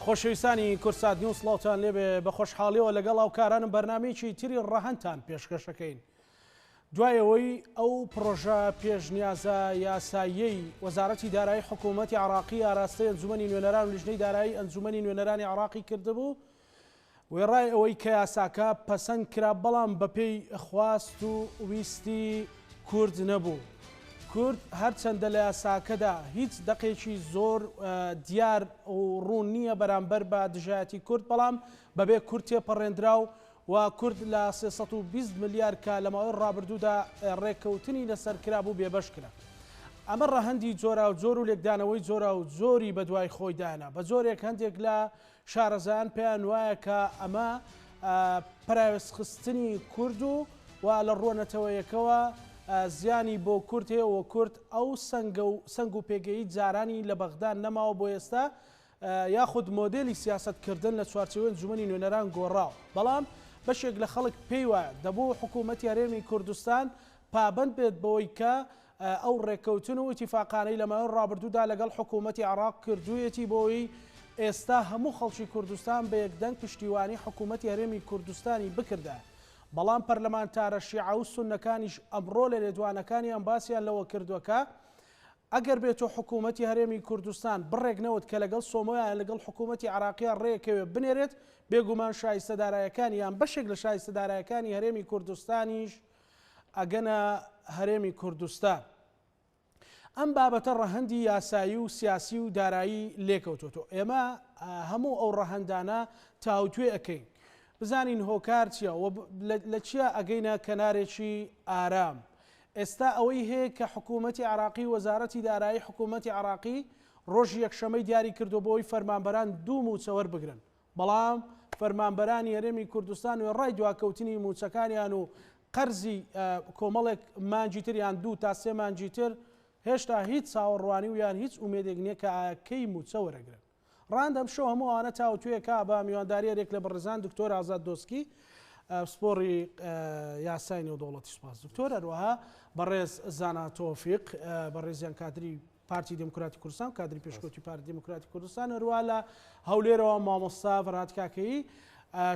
خۆشەویستانی کوردسات نیوز سڵاوتان لێبێ بە خۆشحاڵیەوە لەگەڵ هاوکارانم بەرنامەیەکی تری ڕەهەندتان پێشکەشەکەین. دوای ئەوەی ئەو پڕۆژە پێشنیازە یاساییەی وەزارەتی دارایی حکوومەتی عراقی ئاراستەی ئەنجومەنی نوێنەران و لیژنەی دارایی ئەنجومەنی نوێنەرانی عراقی کردبوو، وێڕای ئەوەی کە یاساکە پەسەند کرا، بەڵام بەپێی خواست و ویستی کورد نەبوو. کورد هەرچەندە لە یاساکەدا هیچ دەقێکی زۆر دیار و ڕوون نییە بەرامبەر بە دژایەتی کورد، بەڵام بەبێ کورد تێپەڕێندرا و و کورد لە 320 ملیار کە لە ماوەی ڕابردوودا ڕێککەوتنی لەسەر کرابوو بێبەش کرا. ئەمە ڕەهەندی جۆراوجۆر و لێکدانەوەی جۆراوجۆری بەدوای خۆی دانا، بە جۆرێک هەندێک لە شارەزایان پێیان وایە کە ئەمە پەراوێزخستنی کورد و و لە ڕووە نەتەوەیەکەوە زیانی بۆ کورد هەیە و کورد ئەو سەنگە و سەنگ و پێگەی جارانی لە بەغدا نەماوە بۆ ئێستا یاخود مۆدێلی سیاسەتکردن لە چوارچێوەی ئەنجومەنی نوێنەران گۆڕاوە. بەڵام بەشێک لە خەڵک پێی وایە دەبوو حکوومەتی هەرێمی کوردستان پابەند بێت بەوەی کە ئەو ڕێککەوتن و ئیتیفاقانەی لە ماوەی ڕابردوودا لەگەڵ حکوومەتی عێراق کردوویەتی بۆ ئەوەی ئێستا هەموو خەڵکی کوردستان بە یەکدەنگ پشتیوانی حکوومەتی هەرێمی کوردستانی بکردایە. بەڵام پەرلەمانتارە شیعە و سوننەکانیش ئەمڕۆ لە لێدوانەکانیان باسیان لەوە کردووە کە ئەگەر بێتو حکوومەتی هەرێمی کوردستان بڕێک نەوت کە لەگەڵ سۆمۆ یان لەگەڵ حکوومەتی عێراقیا ڕێکەوێ بنێرێت، بێگومان شایستە دارایەکانی یان بەشێک لە شایستە دارایەکانی هەرێمی کوردستانیش ئەگەنە هەرێمی کوردستان. ئەم بابەتە ڕەهەندی یاسایی و سیاسی و دارایی لێکەوتۆتەوە. ئێمە هەموو ئەو ڕەهەندانە تاوتوێ ئەکەین. بزانین هۆکار چییە و لە چیا ئەگەینە کەنارێکی ئارام. ئێستا ئەوەی هەیە کە حکوومەتی عێراقی و وەزارەتی دارایی حکوومەتی عێراقی ڕۆژی یەکشەمەی دیاری کردووە بۆ ئەوەی فەرمانبەران دوو مووچە وەربگرن، بەڵام فەرمانبەرانی هەرێمی کوردستان وێڕای دواکەوتنی مووچەکانیان و قەرزی کۆمەڵێک مانگی تر یان دوو تا سێ مانگی تر هێشتا هیچ چاوەڕوانی و یان هیچ ئومێدێک نییە کە ئایا کەی مووچە وەرەگرن. ڕاند ئەمشەو هەموو ئەوانە تاوتوێ کا بە میوانداری هەریەک لە بەڕێزان دکتۆر ئازاد دۆسکی پسپۆڕی یاسای نێودەوڵەتی سوپاس دکتۆر هەروەها بەڕێز زانا تۆفیق بەڕێزیان کادری پارتی دێموکراتی کوردستان و کادری پێشکەوتوی پارتی دێموکراتی کوردستان هەروەها لە هەولێرەوە مامۆستا فەرهاد کاکەیی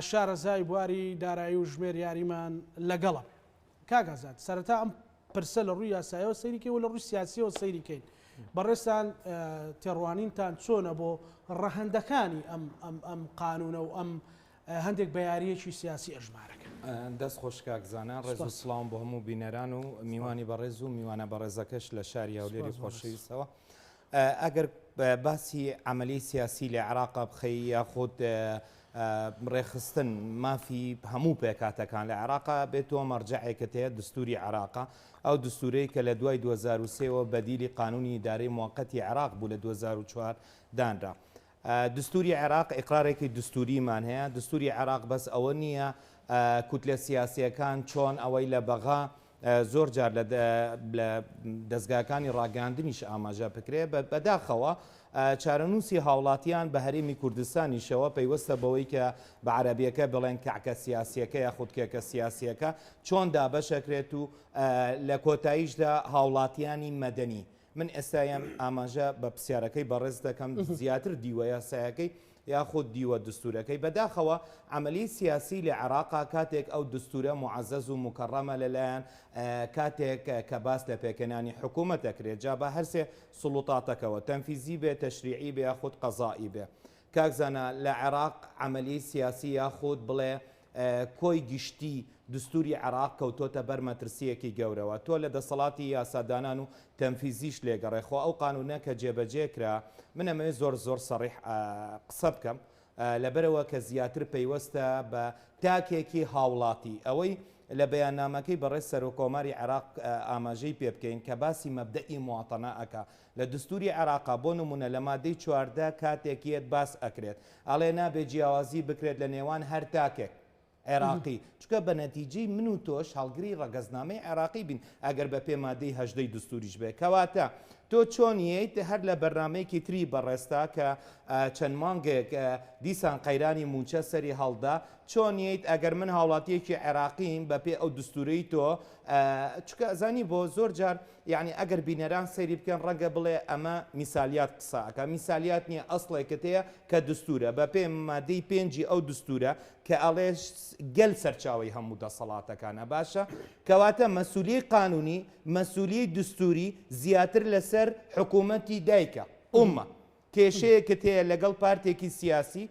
شارەزای بواری دارایی و ژمێریاریمان لەگەڵە. کاک ئازاد سەرەتا ئەم پرسە لە ڕووی یاسایەوە سەیری کەین و لە ڕووی سیاسیەوە سەیری کەین بەڕێزتان تێڕوانینتان چۆنە بۆ ڕەهەندەکانی ئەم ئەم ئەم قانونە و ئەم هەندێک بە یارییەکی سیاسی ئەژمارەکەن. دەست خۆش کاک زانا، ڕێز و سڵاوم بۆ هەموو بینەران و میوانی بەڕێز و میوانە بەڕێزەکەش لە شاری هەولێری خۆشەویستەوە. ئەگەر باسی عەمەلی سیاسی لە عێراقا بخەی یاخود ڕێکخستن مافی هەموو پێکهاتەکان لە عێراقا بێت تۆ مەرجەعێکت هەیە دستوری عێراقە ئەو دستورەی کە لە دوای 2003 وە بەدیلی قانونی ئیدارەی موەقەتی عێراق بوو لە 2004 دانرا. دستوری عێراق ئیقرارێکی دستوریمان هەیە، دستوری عێراق بەس ئەوە نییە کوتلە سیاسییەکان چۆن ئەوەی لە بەغا زۆر جار لە دەزگاکانی ڕاگەیاندنیش ئاماژە بکرێ، بەداخەوە چارەنووسی هاوڵاتیان بە هەرێمی کوردستانیشەوە پەیوەستە بەوەی کە بە عەرەبیەکە بڵێن کەعکە سیاسیەکە یاخود کێکە سیاسیەکە چۆن دابەشەکرێت و لە کۆتاییشدا هاوڵاتیانی مەدەنی من ئێستا یەم ئاماژە بە پرسیارەکەی بەڕێز دەکەم زیاتر دیوە یاسایەکەی یاخود دیوە دستورەکەی بەداخەوە عەمەلی سیاسی لە عێراقا کاتێک ئەو دستورە موعەزەز و موکەڕەمە لەلایەن کاتێک کە باس لە پێکهێنانی حکومەت دەکرێت جا بە هەرسێ سوڵوتاتەکەوە تەنفیزی بێ تەشریعی بێ یاخود قەزائی بێ کاک زانا لە عێراق عەمەلی سیاسی یاخود بڵێ کۆی گشتی دستوری عێراق کەوتۆتە بەر مەترسییەکی گەورەوە. تۆ لە دەسەڵاتی یاسادانان و تەنفیزیش لێگەڕێ. خۆ ئەو قانونە کە جێبەجێ کرا، من ئەمەوێ زۆر زۆر سەڕیح قسە بکەم، لەبەرئەوە کە زیاتر پەیوەستە بە تاکێکی هاوڵاتی. ئەوەی لە بەیاننامەکەی بەڕێز سەرۆککۆماری عێراق ئاماژەی پێ بکەین کە باسی مەبدەئی مواتەنە ئەکا لە دستوری عێراقا بۆ نمونە لە مادەی 14 کاتێک یەت باس ئەکرێت ئەڵێ نابێ جیاوازی بکرێت لە نێوان هەر تاکێک عێراقی چونکە بە نەتیجەی من و تۆش هەڵگری ڕەگەزنامەی عێراقی بین ئەگەر بە پێ مادەی هەژدەی دستوریش بێ کەواتە تۆ چۆن یەیت هەر لە بەرنامەیەکی تری بەڕێزتا کە چەند مانگێک دیسان قەیرانی مووچە سەری هەڵدا، چۆن یەیت ئەگەر من هاوڵاتیەکی عێراقیم بە پێی ئەو دستورەی تۆ چونکە ئەزانی بۆ زۆر جار یعنی ئەگەر بینەران سەیری بکەن ڕەنگە بڵێ ئەمە میسالیات قسە ئەکا میسالیات نییە ئەسڵێکت هەیە کە دستورە بە پێ مادەی پێنجی ئەو دستورە کە ئەڵێ گەل سەرچاوەی هەموو دەسەڵاتەکانە باشە کەواتە مەسولیەی قانونی مەسولیەی دستوری زیاتر لەسەر حکوومەتی دایکە ئومە کێشەیەکت هەیە لەگەڵ پارتێکی سیاسی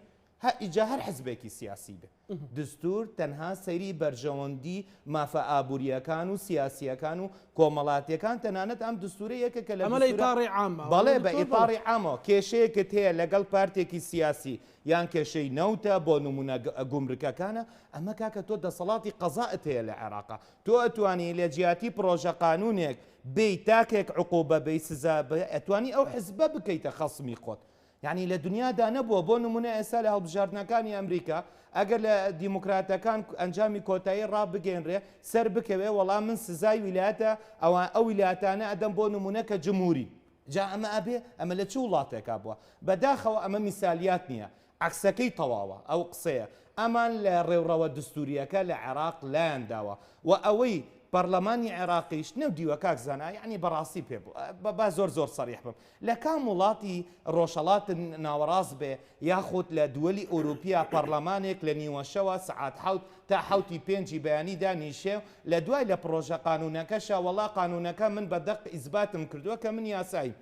هە ئیجا هەر حزبێکی سیاسی بێ دستور تەنها سەیری بەرژەوەندی مافە ئابوورییەکان و سیاسییەکان و کۆمەڵاتییەکان تەنانەت ئەم دستورە یەکێکە لە ئەمە لە ئیتاڕی عامە بەڵێ بە ئیتاڕی عامەوە کێشەیەکت هەیە لەگەڵ پارتێکی سیاسی یان کێشەی نەوتە بۆ نمونە گومرکەکانە ئەمە کاکە تۆ دەسەڵاتی قەزائت هەیە لە عێراقا تۆ ئەتوانی لە جیاتی پڕۆژە قانونێک بێی تاکێک عقوبە بەی سزا بەی ئەتوانی ئەو حزبە بکەیتە خەسمی خۆت یانی لە دنیادا نەبووە بۆ نمونە ئێستا لە هەڵبژاردنەکانی ئەمریکا ئەگەر لە دیموکراتەکان ئەنجامی کۆتایی ڕابگەینرێ سەر بکەوێ وەڵام من سزای ویلایەتە ئەوان ئەو ویلایەتانە ئەدەم بۆ نمونە کە جمهوری جا ئەمە ئەبێ ئەمە لە چ وڵاتێکا بووە بەداخەوە ئەمە میسالیات نییە عەکسەکەی تەواوە ئەو قسەیە ئەمان لە ڕێوڕەوە دستوریەکە لە عێراق لایان داوە و ئەوەی پەڕلەمانی عێراقیش نەودیوە کاک زانا یەعنی بەڕاستی پێ با زۆر زۆر سەریح بم لە کام وڵاتی ڕۆژهەڵات ناوەڕاست بێ یاخود لە دووەلی ئەوروپیا پەڕلەمانێک لە نیوەشەوە سەعات حەوت تا حەوتی پێنجی بەیانی دانیشێ و لە دوای لە پڕۆژە قانونەکەشا وەڵا قانونەکە من بە دەق ئیسباتم کردووە کە من یاساییم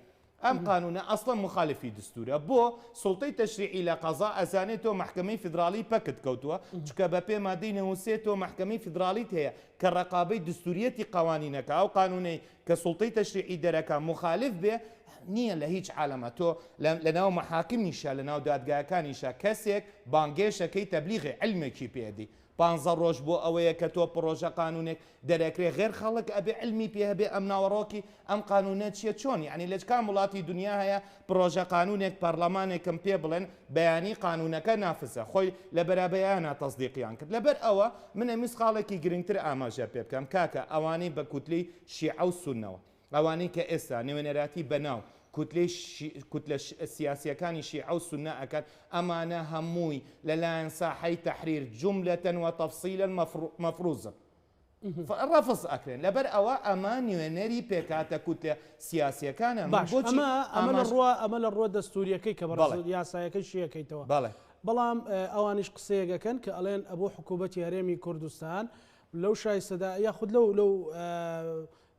ئەم قانونە ئەسڵەن موخالفی دستورە بۆ سوڵتەی تەشریعی لە قەزا ئەزانێ تۆ مەحکەمەی فیدراڵی پەکت کەوتووە چونکە بە پێ مادەی 93 تۆ مەحکەمەی فیدراڵیت هەیە کە ڕەقابەی دستوریەتی قەوانینەکە ئەو قانونەی کە سوڵتەی تەشریعی دەرەکا موخالف بێ نییە لە هیچ عالەمە تۆ لە ناو مەحاکمیشە لە ناو دادگاکانیشە کەسێک بانگێشەکەی تەبلیغی علمێکی پێدی پانزە ڕۆژ بۆ ئەوەیە کە تۆ پڕۆژە قانونێک دەرەکرێ غێر خەڵک ئەبێ علمی پێ هەبێ ئەم ناوەڕۆکی ئەم قانونە چیە چۆن یعنی لە کام وڵاتی دنیا هەیە پڕۆژە قانونێک پەڕلەمانێکم پێ بڵێن بەیانی قانونەکە نافزە خۆی لە بەرابەیانە تەسدیقیان کرد لەبەر ئەوە من ئەمیست خاڵێکی گرنگتر ئاماژە پێ بکەم کاکە ئەوانەی بە کوتلەی شیعە و سوننەوە ئەوانەی کە ئێستا نوێنەراتی بەناو کوتلەی کوتلە سیاسیەکانی شیعە و سوننە ئەکەن ئەمانە هەمووی لەلایەن ساحەی تەحریر جوملەتەن و تەفسیلەن مەفروزن ڕەفز ئەکرێن لەبەر ئەوە ئەمە نوێنەری پێکهاتە کوتلە سیاسیەکانە من باش بۆچی ئەمە ئەمە لە ئاماژ ڕووە ئەمە لە ڕووە دەستوریەکەی کە بەڕێز بەڵێ یاسایەکەی شیەکەیتەوە بەڵێ بەڵام ئەوانیش قسەیەک ئەکەن کە ئەڵێن ئەبوو حکوومەتی هەرێمی کوردستان لەو شایستەدا یاخود لەو لەو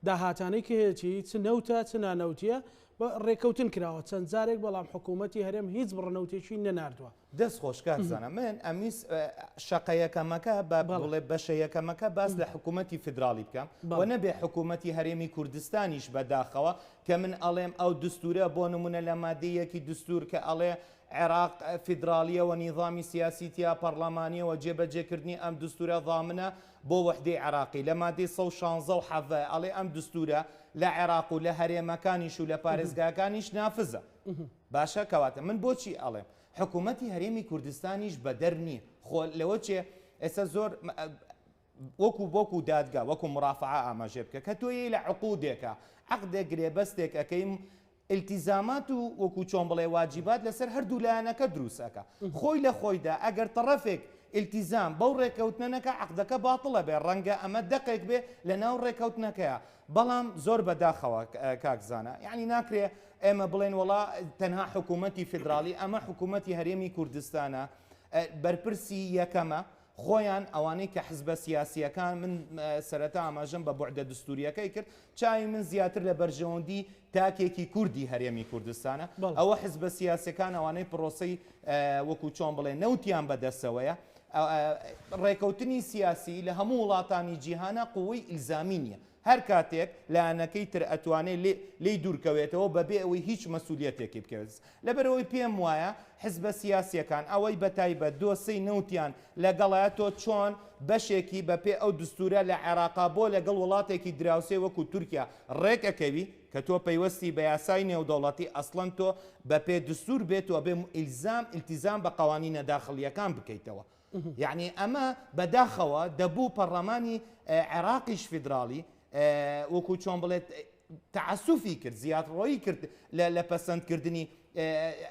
داهاتانەی کە هەیەتی چ نەوتە چ نانەوتیە بە ڕێکەوتن کراوە چەند جارێک بەڵام حکوومەتی هەرێم هیچ بڕە نەوتێکی نەناردووە. دەست خۆش کاک زانا من ئەمویست شەقە یەکەمەکە بە بڵێ بەشە یەکەمەکە باس لە حکوومەتی فیدراڵی بکەم و نەبێ حکوومەتی هەرێمی کوردستانیش بەداخەوە کە من ئەڵێم ئەو دستورە بۆ نمونە لە مادەی یەکی دستور کە ئەڵێ عێراق فیدراڵیە و نیزامی سیاسی تیا پەڕلەمانیە و جێبەجێکردنی ئەم دستورە ضامنە بۆ وەحدەی عێراقی لە مادەی 116 و 17 ئەڵێ ئەم دستورە لە عێراق و لە هەرێمەکانیش و لە پارێزگاکانیش نافزە باشە کەواتە من بۆچی ئەڵێم حکوومەتی هەرێمی کوردستانیش بەدەر نییە خۆ لەوە چێ ئێستا زۆر وەکو وەکو دادگا وەکو مرافعە ئاماژێ بکە کە تۆ یەی لە عقودێکە عقدێک گرێبەستێک ئەەکەی ئیلتیزامات و وەکو چۆن بڵێ واجیبات لەسەر هەردوو لایەنەکە دروست ئەکا خۆی لە خۆیدا ئەگەر تەڕەفێک ئیلتیزام بەو ڕێکەوتنە نەکا عەقدەکە باتڵە بێ ڕەنگە ئەمە دەقێک بێ لە ناو ڕێکەوتنەکەیا بەڵام زۆر بە داخەوە کاک زانا یعنی ناکرێ ئێمە بڵێن وەڵا تەنها حکوومەتی فیدراڵی ئەمە حکوومەتی هەرێمی کوردستانە بەرپرسی یەکەمە خۆیان ئەوانەی کە حزبە سیاسییەکان، من سەرەتا ئاماژەم بە بوعدە دستورییەکەی کرد، چاوی من زیاتر لە بەرژەوەندی تاکێکی کوردی هەرێمی کوردستانە، ئەوە حزبە سیاسییەکان ئەوانەی پرۆسەی وەکو چۆن بڵێ نەوتیان بەدەستەوەیە، ڕێکەوتنی سیاسی لە هەموو وڵاتانی جیهانە قوەی ئیلزامی نییە، هەر کاتێک لایەنەکەی تر ئەتوانێ لێی دوورکەوێتەوە بەبێ ئەوەی هیچ مەسولیەتێکی بکەوێت. لەبەرئەوەی پێم وایە حزبە سیاسیەکان ئەوەی بەتایبەت دۆسێی نەوتیان لەگەڵە تۆ چۆن بەشێکی بەپێ ئەو دستورە لە عێراقا بۆ لەگەڵ وڵاتێکی دراوسێ وەکو تورکیا ڕێک ئەکەوی کە تۆ پەیوەستی بە یاسای نێودەوڵەتی ئەسڵەن تۆ بەپێ دستور بێت تۆ ئەبێ ئیلزام ئیلتیزام بە قەوانینە داخڵیەکان بکەیتەوە. یەعنی ئەمە بەداخەوە دەبوو پەڕلەمانی عێراقیش فیدراڵی وەکو چۆن بڵێت. تەعەسوفی کرد، زیادڕۆیی کرد لە پەسەندکردنی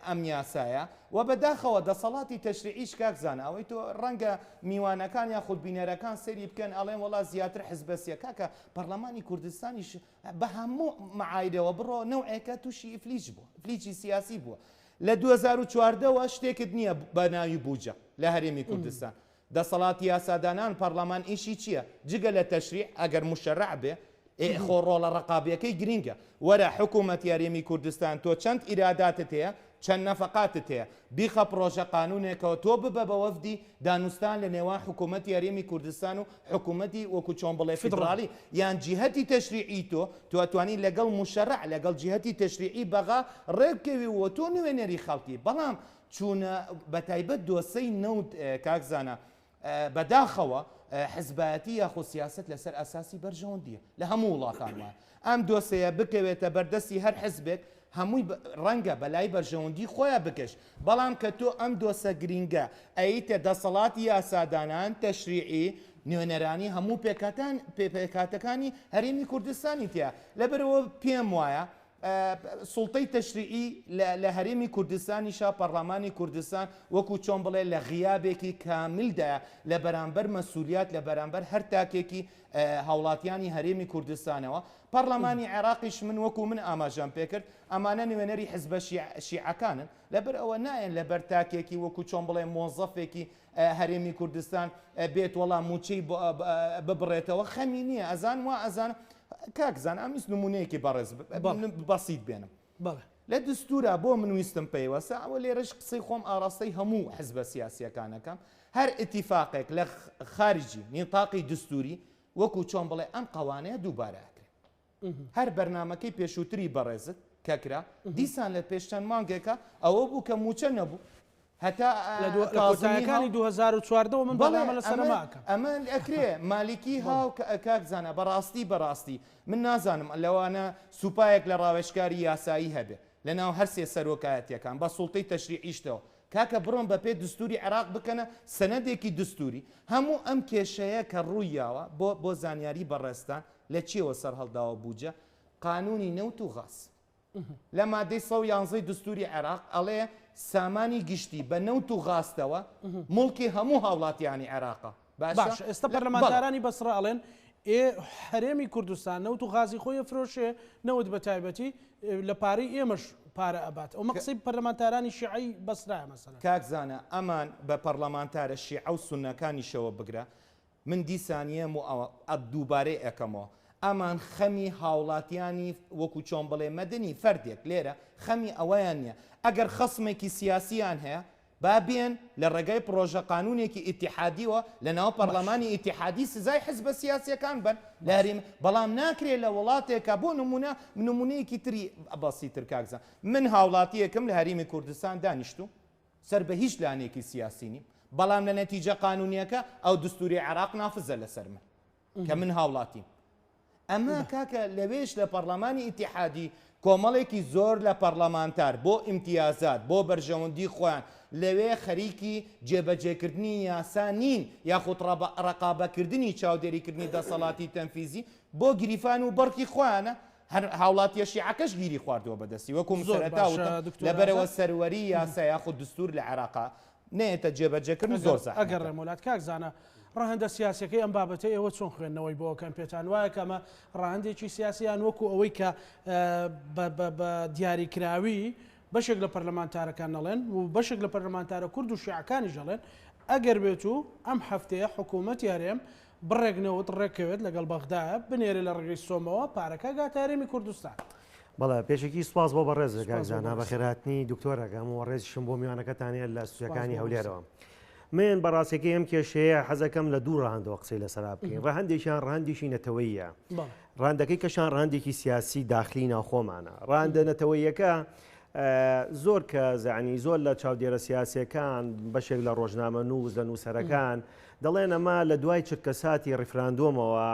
ئەم یاسایە و بەداخەوە دەسەڵاتی تەشریعیش کاک زانا ئەوەی تۆ ڕەنگە میوانەکان یاخود بینەرەکان سەیری بکەن ئەڵێن وەڵا زیاتر حزبەسیە کاکە پەرلەمانی کوردستانیش بە هەموو معایرەوە بڕۆ نەوعێکە تووشی ئیفلیج بووە ئیفلیجی سیاسی بووە لە 2014 وە شتێکت نییە بە ناوی بوجە لە هەرێمی کوردستان دەسەڵاتی یاسادانان، پەڕلەمان ئیشی چیە؟ جگە لە تەشریع ئەگەر موشەرەع بێ، ئێ خۆ ڕۆڵە ڕەقابیەکەی گرینگە. وەرە حکومەتی هەرێمی کوردستان تۆ چەند ئیراداتت هەیە، چەند نەفەقاتت هەیە، بیخە پڕۆژە قانونێکەوە تۆ ببە بە وەفدی دانوستان لە نێوان حکومەتی هەرێمی کوردستان و حکومەتی وەکو چۆن بڵێ فیدڕاڵی یان جیهەتی تەشریعی تۆ، تۆ ئەتوانی لەگەڵ موشەرەع لەگەڵ جیهەتی تەشریعی بەغا ڕێکبکەوی و تۆ نوێنەری خەڵکی بەڵام چوونە بەتایبەت دۆسەی نەوت کاک زانا بەداخەوە حزبایەتی یاخۆ سیاست لەسەر ئەساسی بەرژەوەندیە لە هەموو وڵاتان وایە ئەم دۆسەیە بکەوێتە بەردەستی هەر حزبێک هەمووی ڕەنگە بەلای بەرژەوەندی خۆیان بکەش بەڵام کە تۆ ئەم دۆسە گرینگە ئەیتە دەسەڵاتی یاسادانان تەشریعی نوێنەرانی هەموو پێکاتان پێکاتەکانی هەرێمی کوردستانی تیا لەبەرەوە پێم وایە سوڵتەی تەشریعی لە هەرێمی کوردستانیشا پەڕڵامانی کوردستان وەکو چۆن بڵێ لە غیابێکی کاملدایە لە بەرامبەر مەسولیات لە بەرامبەر هەر تاکێکی هاوڵاتیانی هەرێمی کوردستانەوە پەڕلەمانی عێراقیش من وەکو من ئاماژەم پێکرد ئەمانە نوێنەری حزبە شیعەکانن لەبەر ئەوە نایەن لەبەر تاکێکی وەکو چۆن بڵێ مۆزەفێکی هەرێمی کوردستان بێت وەڵا موچەی ببڕێتەوە خەمی نییە ئەزان وا ئەزان کاک زان ئەمیست نمونەیەکی بەڕێز بەسیت بێنم لە دستورا بۆ من ویستم پەیوەسە ئەوە لێرەش قسەی خۆم ئاراستەی هەموو حزبە سیاسیەکانەکەم هەر ئیتیفاقێک لە خارجی نیتاقی دستوری وەکو چۆن بڵێ ئەم قەوانەیە دووبارە ئەکرێت هەر بەرنامەکەی پێشووتری بەڕێزت کە کرا دیسان لە پێش چەند مانگێکە ئەوە بوو کە مووچە نەبوو هەتا لە کۆتایەکانی 2014 من بەڵێ لەسەر ئەمە ئەمە ئەکرێ مالیکی هاو کاک زانا بەڕاستی بەڕاستی من نازانم لەوانە سوپایەک لە ڕاوێژکاری یاسایی هەبێ لەناو هەرسێ سەرۆکایەتیەکان بە سوڵتەی تەشریعیشتەوە کاکە بڕۆن بە پێ دستوری عێراق بکەنە سەنەدێکی دستوری هەموو ئەم کێشەیە کە ڕووی یاوە بۆ بۆ زانیاری بەڕێزتان لە چیەوە سەرهەڵداوە بوجە قانونی نەوت و غاز لە مادەی 111 دستوری عێراق ئەڵێ سامانی گشتی بە نەوت و غازتەوە موڵکی هەموو هاوڵاتیانی عێراقە باشە ئێستا پەرلەمانتارانی بەسڕە ئەڵێن ئێ هەرێمی کوردستان نەوت و غازی خۆی ئەفرۆشێ نەوت بە تایبەتی لە پارەی ئێمەش پارە ئەبات ئەومە قسەی پەرلەمانتارانی شیعەی بەسرایە مەسەلەن. کاک زانا ئەمان بە پەڕلەمانتارە شیعە و سوننەکانیشەوە بگرە من دیسان یەم و ئەوە دووبارەی ئەکەمەوە ئەمان خەمی هاوڵاتیانی وەکو چۆن بڵێ مەدەنی فەردێک لێرە خەمی ئەوەیان نیە ئەگەر خەسمێکی سیاسیان هەیە با بێن لە ڕێگای پڕۆژە قانوونێکی ئیتیحادیوە لە ناو پەڕلەمانی ئیتیحادی سزای حزبە سیاسیەکان بەن لە هەرێم بەڵام ناکرێ لە وڵاتێکا بۆ نموونە نموونەیەکی تری بەسیتر کاک زان من هاوڵاتیەکم لە هەرێمی کوردستان دانیشتووم سەر بە هیچ لانێکی سیاسی نیم بەڵام لە نەتیجە قانوونیەکە ئەو دستوری عێراق نافزە لەسەر من کە من هاوڵاتیم ئەمە کاکە لەوێش لە پەڕلەمانی ئیتیحادی کۆمەڵێکی زۆر لە پەڕلەمانتار بۆ ئیمتیازات بۆ بەرژەوەندی خۆیان لەوێ خەریکی جێبەجێکردنی یاسا نین یاخود ڕەقابەکردنی چاودێریکردنی دەسەڵاتی تەنفیزی بۆ گریفان و بەڕکی خۆیانە هەر هاوڵاتیە شیعەکەش گیری خواردووە بەدەستی وەکو من سەرەتا وتم لەبەرئەوە سەروەری یاسا یاخود دستور لە عێراقا نەیەتە جێبەجێکردن زۆر زەحمەتە. ئەگەڕێمەوە لات کاک زانا، ڕەهەندە سیاسیەکەی ئەم بابەتەی ئێوە چۆن خوێندنەوەی بۆ ئەکەن؟ پێتان وایە کە ئەمە ڕەهەندێکی سیاسی یان وەکو ئەوەی کە بە دیاریکراوی بەشێک لە پەرلەمانتارەکان ئەڵێن و بەشێک لە پەرلەمانتارە کورد و شیعەکانیش ئەڵێن ئەگەر بێت و ئەم هەفتەیە حکوومەتی هەرێم بڕێک نەوت ڕێککەوێت لەگەڵ بەغدایە بنێرێ لە ڕێگەی سۆمەوە پارەکە گاتە هەرێمی کوردستان. بەڵێ پێشەکی سوپاس بۆ بەڕێزت سوپاس کاک بۆ زانا بەڕێزت. بەخێرهاتنی دکتۆرەکەم و ڕێزیشم بۆ میوانەکەتان هەیە لە سوپاس ستودیۆکانی بۆ هەولێرەوە. بەڕێزت. من بەڕاستەکەی ئەم کێشەیە حەزەکەم لە دوو ڕەهەندەوە قسەی لەسەرا بکەین ڕەهەندێکیان ڕەهەندێکی نەتەوەییە بەڵێ. ڕەهەندەکەی کەشان ڕەهەندێکی سیاسی داخلی ناوخۆمانە ڕەهەندە نەتەوەییەکە زۆر کەس یانی زۆر لە چاودێرە سیاسیەکان بەشێک لە ڕۆژنامەنووس لە نووسەرەکان دەڵێن ئەمە لە دوای چرکەساتی ڕیفراندۆمەوە.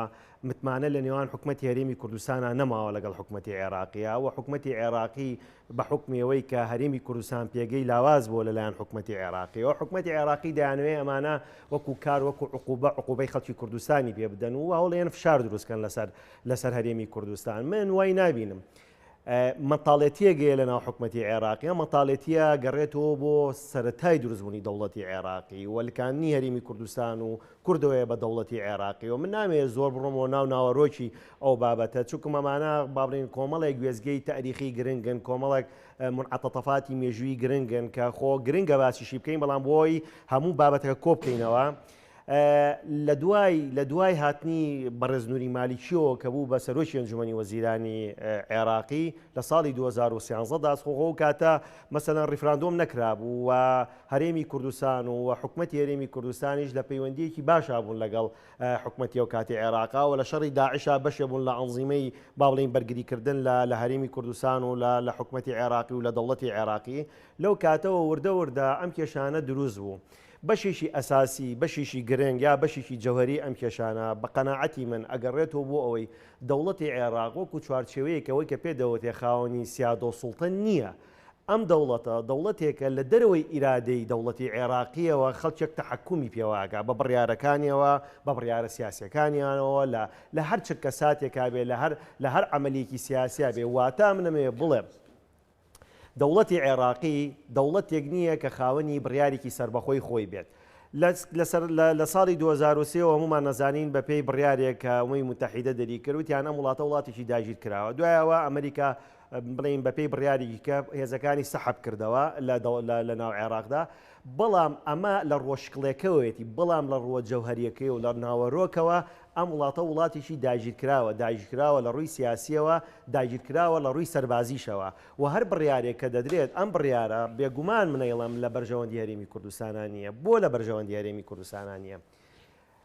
متمانە لە نێوان حکومەتی هەرێمی کوردستانا نەماوە لەگەڵ حکومەتی عێراقیا و حکومەتی عێراقی بە حوکمی ئەوەی کە هەرێمی کوردستان پێگەی لاواز بووە لەلایەن حکومەتی عێراقیەوە، حکومەتی عێراقی دەیانەوێ ئەمانە وەکو کار وەکو عقوبە عقوبەی خەڵکی کوردستانی پێ بدەن و هەوڵێن فشار دروستکەن لەسەر لەسەر هەرێمی کوردستان. من وای نابینم. مەتاڵێتیەک هەیە لەناو حکومەتی عێراقی، ئەم مەتاڵێتیە گەڕێتەوە بۆ سەرەتای دروستبوونی دەوڵەتی عێراقی و لکاندنی هەرێمی کوردستان و کوردەوەیە بە دەوڵەتی عێراقیەوە. من نامەوێت زۆر بڕۆمەوە ناو ناوەرۆکی ئەو بابەتە، چونکم ئەمانە با بڵێین کۆمەڵێک وێستگەی تاریخی گرنگن، کۆمەڵێک منعطەتەفاتی مێژوویی گرنگن کە خۆ گرنگە باسیشی بکەین، بەڵام بۆی هەموو بابەتەکە کۆ بکەینەوە لە دوای لە دوای هاتنی بەڕێز نوری مالیکیەوە کە بوو بە سەرۆکی ئەنجومەنی وەزیرانی عێراقی لە ساڵی 2013 دا خۆ ئەو کاتە مەسەلەن ڕیفراندۆم نەکرابوو و هەرێمی کوردستان و حکومەتی هەرێمی کوردستانیش لە پەیوەندیەکی باشا بوون لەگەڵ حکومەتی ئەو کاتی عێراقا و لە شەڕی داعشا بەشێ بوون لە ئەنزیمەی با بڵێین بەرگریکردن لە لە هەرێمی کوردستان و لە لە حکومەتی عێراقی و لە دەوڵەتی عێراقی لەو کاتەوە وردە وردە ئەم کێشانە دروست بوو. بەشێکی ئەساسی، بەشێکی گرنگ یا بەشێکی جەوهەری ئەم کێشانە بە قەناعەتی من ئەگەڕێتەوە بۆ ئەوەی دەوڵەتی عێراق وەکو چوارچێوەیەک ئەوەی کە پێ دەوترێ خاوەنی سیادە و سوڵتە نییە. ئەم دەوڵەتە دەوڵەتێکە لە دەرەوەی ئیرادەی دەوڵەتی عێراقییەوە خەڵکێک تەحەکومی پێوە ئەکا بە بڕیارەکانیەوە، بە بڕیارە سیاسییەکانیانەوە لە لە هەر چرکەساتێکا بێ لە هەر لە هەر عەمەلیەکی سیاسیا بێ واتە من ئەمەوێ بڵێم دەوڵەتی عێراقی دەوڵەتێک نییە کە خاوەنی بڕیارێکی سەربەخۆی خۆی بێت. لە ساڵی 2003 ەوە هەموومان نەزانین بە پێی بڕیارێک کە ئومەمی موتەحیدە دەریکرد وتیان ئەم وڵاتە وڵاتێکی داگیرکراوە. دوایەوە ئەمریکا بڵێین بە پێی بڕیارێکی کە هێزەکانی سەحب کردەوە لە ناو عێراقدا. بەڵام ئەمە لە ڕووە شکڵێکەوەیەتی، بەڵام لە ڕووە جەوهەریەکەی و لە ناوەرۆکەوە ئەم وڵاتە وڵاتێکی داگیرکراوە، داگیرکراوە لە ڕووی سیاسییەوە، داگیرکراوە لە ڕووی سەربازیشەوە و هەر بڕیارێک کە دەدرێت، ئەم بڕیارە بێگومان من ئەیڵێم لە بەرژەوەندی هەرێمی کوردستانا نییە. بۆ لە بەرژەوەندی هەرێمی کوردستانا نییە؟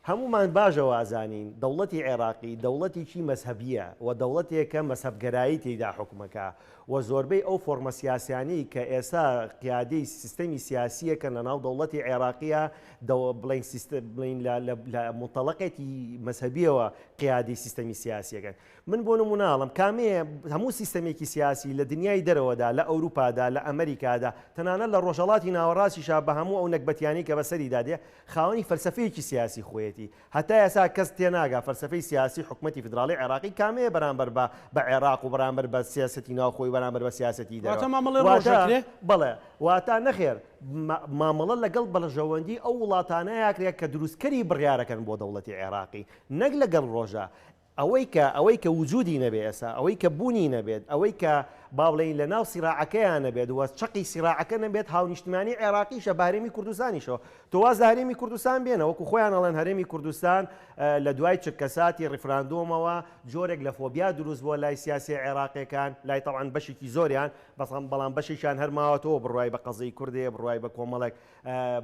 هەموومان باشەوە ئەزانین دەوڵەتی عێراقی دەوڵەتێکی مەزهەبییە و دەوڵەتێکە مەزهەبگەرایی تێیدا حوکمەکا و زۆربەی ئەو فۆڕمە سیاسیانەی کە ئێستا قیادەی سیستەمی سیاسییەکەن لە ناو دەوڵەتی عێراقییا بڵێین سیستە بڵێین لە لە لە مونتەڵەقێکی مەزهەبییەوە قیادەی سیستەمی سیاسییەکەن. من بۆ نموونە ئەڵێم کامەیە هەموو سیستەمێکی سیاسی لە دنیای دەرەوەدا لە ئەوروپادا لە ئەمریکادا تەنانەت لە ڕۆژهەڵاتی ناوەڕاستیشا بە هەموو ئەو نەگبەتیانەی کە بەسەریدا دێ خاوەنی فەلسەفەیەکی سیاسی خۆیەتی. هەتا ئێستا کەس تێناگا فەلسەفەی سیاسی حکومەتی فیدراڵی عێراقی کامەیە بەرامبەر بە بە عێراق و بەرامبەر بە سیاسەتی ناوخۆی بەرامبەر بە سیاسەتی دەرەوە. واتە مامەڵەی ڕۆژ واتە ئەکرێ؟ بەڵێ واتە نەخێر مامەڵە لەگەڵ بەرژەوەندی ئەو وڵاتانە ئەکرێ کە دروستکەری بڕیارەکەن بۆ دەوڵەتی عێراقی نەک لەگەڵ ڕۆژە ئەوەی کە ئەوەی کە وجودی نەبێ ئێستا، ئەوەی کە بوونی نەبێت، ئەوەی کە با بڵێین لە ناو سیراعەکەیا نەبێت و چەقی سیراعەکە نەبێت هاونیشتمانی عێراقیشە بە هەرێمی کوردستانیشەوە. تۆ واز لە هەرێمی کوردستان بێنە، وەکو خۆیان ئەڵێن هەرێمی کوردستان لە دوای چرکەساتی ڕیفراندۆمەوە جۆرێک لە فۆبیا دروست بووە لای سیاسیە عێراقیەکان، لای تەبعەن بەشێکی زۆریان، بەڵام بەشێکیان هەر ماوەتەوە بڕوای بە قەزیەی کورد هەیە، بڕوای بە کۆمەڵێک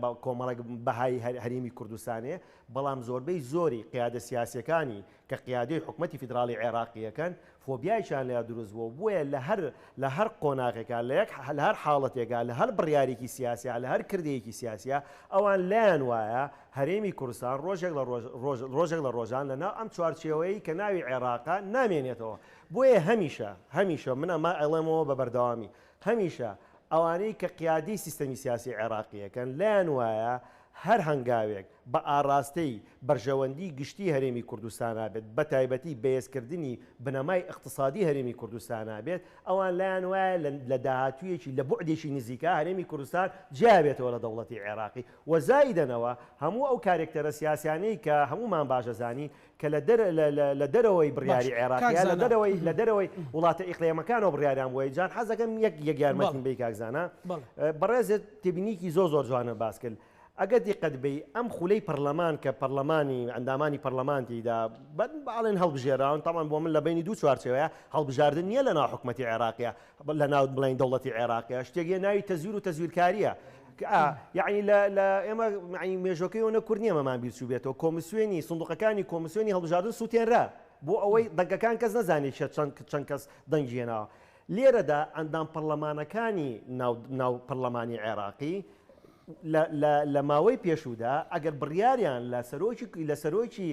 بە کۆمەڵێک بەهای هەرێمی کوردستان هەیە، بەڵام زۆربەی زۆری قیادە سیاسیەکانی کە قیادەی حکومەتی فیدراڵی عێراقیەکەن فۆبیایەکیان لیا دروست بووە بۆیە لە هەر لە هەر قۆناغێکا لە یەک لە هەر حاڵەتێکا لە هەر بڕیارێکی سیاسیا لە هەر کردەیەکی سیاسیا ئەوان لایان وایە هەرێمی کوردستان ڕۆژێک لە ڕۆژ ڕۆژ ڕۆژێک لە ڕۆژان لە ناو ئەم چوارچێوەیەی کە ناوی عێراقە نامێنێتەوە بۆیە هەمیشە هەمیشە من ئەمە ئەڵێمەوە بە بەردەوامی هەمیشە ئەوانەی کە قیادەی سیستەمی سیاسی عێراقیەکەن لایان وایە هەر هەنگاوێک بە ئاڕاستەی بەرژەوەندی گشتی هەرێمی کوردستانا بێت، بە تایبەتی بەهێزکردنی بنەمای ئیقتسادی هەرێمی کوردستانا بێت، ئەوان لایان وایە لە داهاتوویەکی لە بوعدێکی نزیکا هەرێمی کوردستان جیا بێتەوە لە دەوڵەتی عێراقی و زایدەنەوە هەموو ئەو کارێکتەرە سیاسیانەی کە هەموومان باش ئەزانین کە لە دەر لە دەرەوەی باش بڕیاری کاک عێراقیا لە زانا دەرەوەی لە دەرەوەی وڵاتە ئیقلیمەکانەوە بڕیاریان بۆیە جان حەزەکەم یەک یەک بەڵێ یارمەتیم بەی کاک زانا بەڵێ. بەڕێزت تێبینیکی زۆر زۆر جوانە باس کرد ئەگەر دیقەت بەی ئەم خولەی پەرلەمان کە پەرلەمانی ئەندامانی پەرلەمان تێیدا بەڵێن هەڵبژێراون تاوان بۆ من لە بینی دوو چوارچێوەیە هەڵبژاردن نییە لە ناو حکومەتی عێراقیە لە ناو بڵێن دەوڵەتی عێراقیە شتێک یە ناوی تەزویر و تەزویرکاریە یعنی لە لە ئێمە یعنی مێژۆکەی ئەوە کورد نییە مەمان بیرچوو بێتەوە کۆمیسیۆنی سندوقەکانی کۆمیسیۆنی هەڵبژاردن سووتێنرا بۆ ئەوەی دەنگەکان کەس نەزانێت چەند کەس دەنگی هێناوە لێرەدا ئەندام پەڕلەمانەکانی ناو ناو پەڕلەمانی عێراقی لە ماوەی پێشوودا ئەگەر بڕیاریان لە سەرۆکی لە سەرۆکی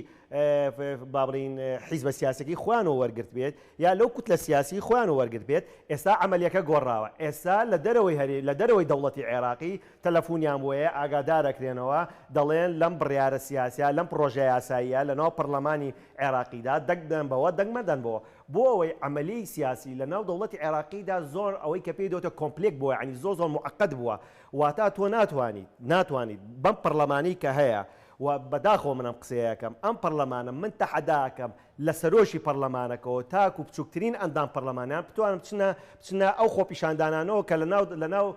با بڵێین حیزبە سیاسەکەی خۆیانەوە وەرگرت بێت یا لەو کوتلە سیاسی خۆیان وەرگرت بێت، ئێستا عەمەلیەکە گۆڕاوە، ئێستا لە دەرەوەی هەرێ لە دەرەوەی دەوڵەتی عێراقی تەلەفونیان بۆیە ئاگادارەکرێنەوە دەڵێن لەم بڕیارە سیاسیە لەم پڕۆژە یاساییە لە ناو پەڕلەمانی عێراقیدا دەنگ بدەن بەوە دەنگ مەدەن بەوە. بۆ ئەوەی عەمەلیەی سیاسی لە ناو دەوڵەتی عێراقیدا زۆر ئەوەی کە پێی دەوتە complex بووە یانی زۆر زۆر موعەقەد بووە واتا تۆ ناتوانیت ناتوانیت بەم پەڕلەمانەی کە هەیە و بەداخەوە من ئەم قسەیە ئەکەم ئەم پەڕلەمانە من تەحەدا ئەکەم لە سەرۆکی پەڕلەمانەکەوە تاکو بچوکترین ئەندام پەڕلەمانیان بتوانن بچنە بچنە ئەو خۆپیشاندانانەوە کە لە ناو لە ناو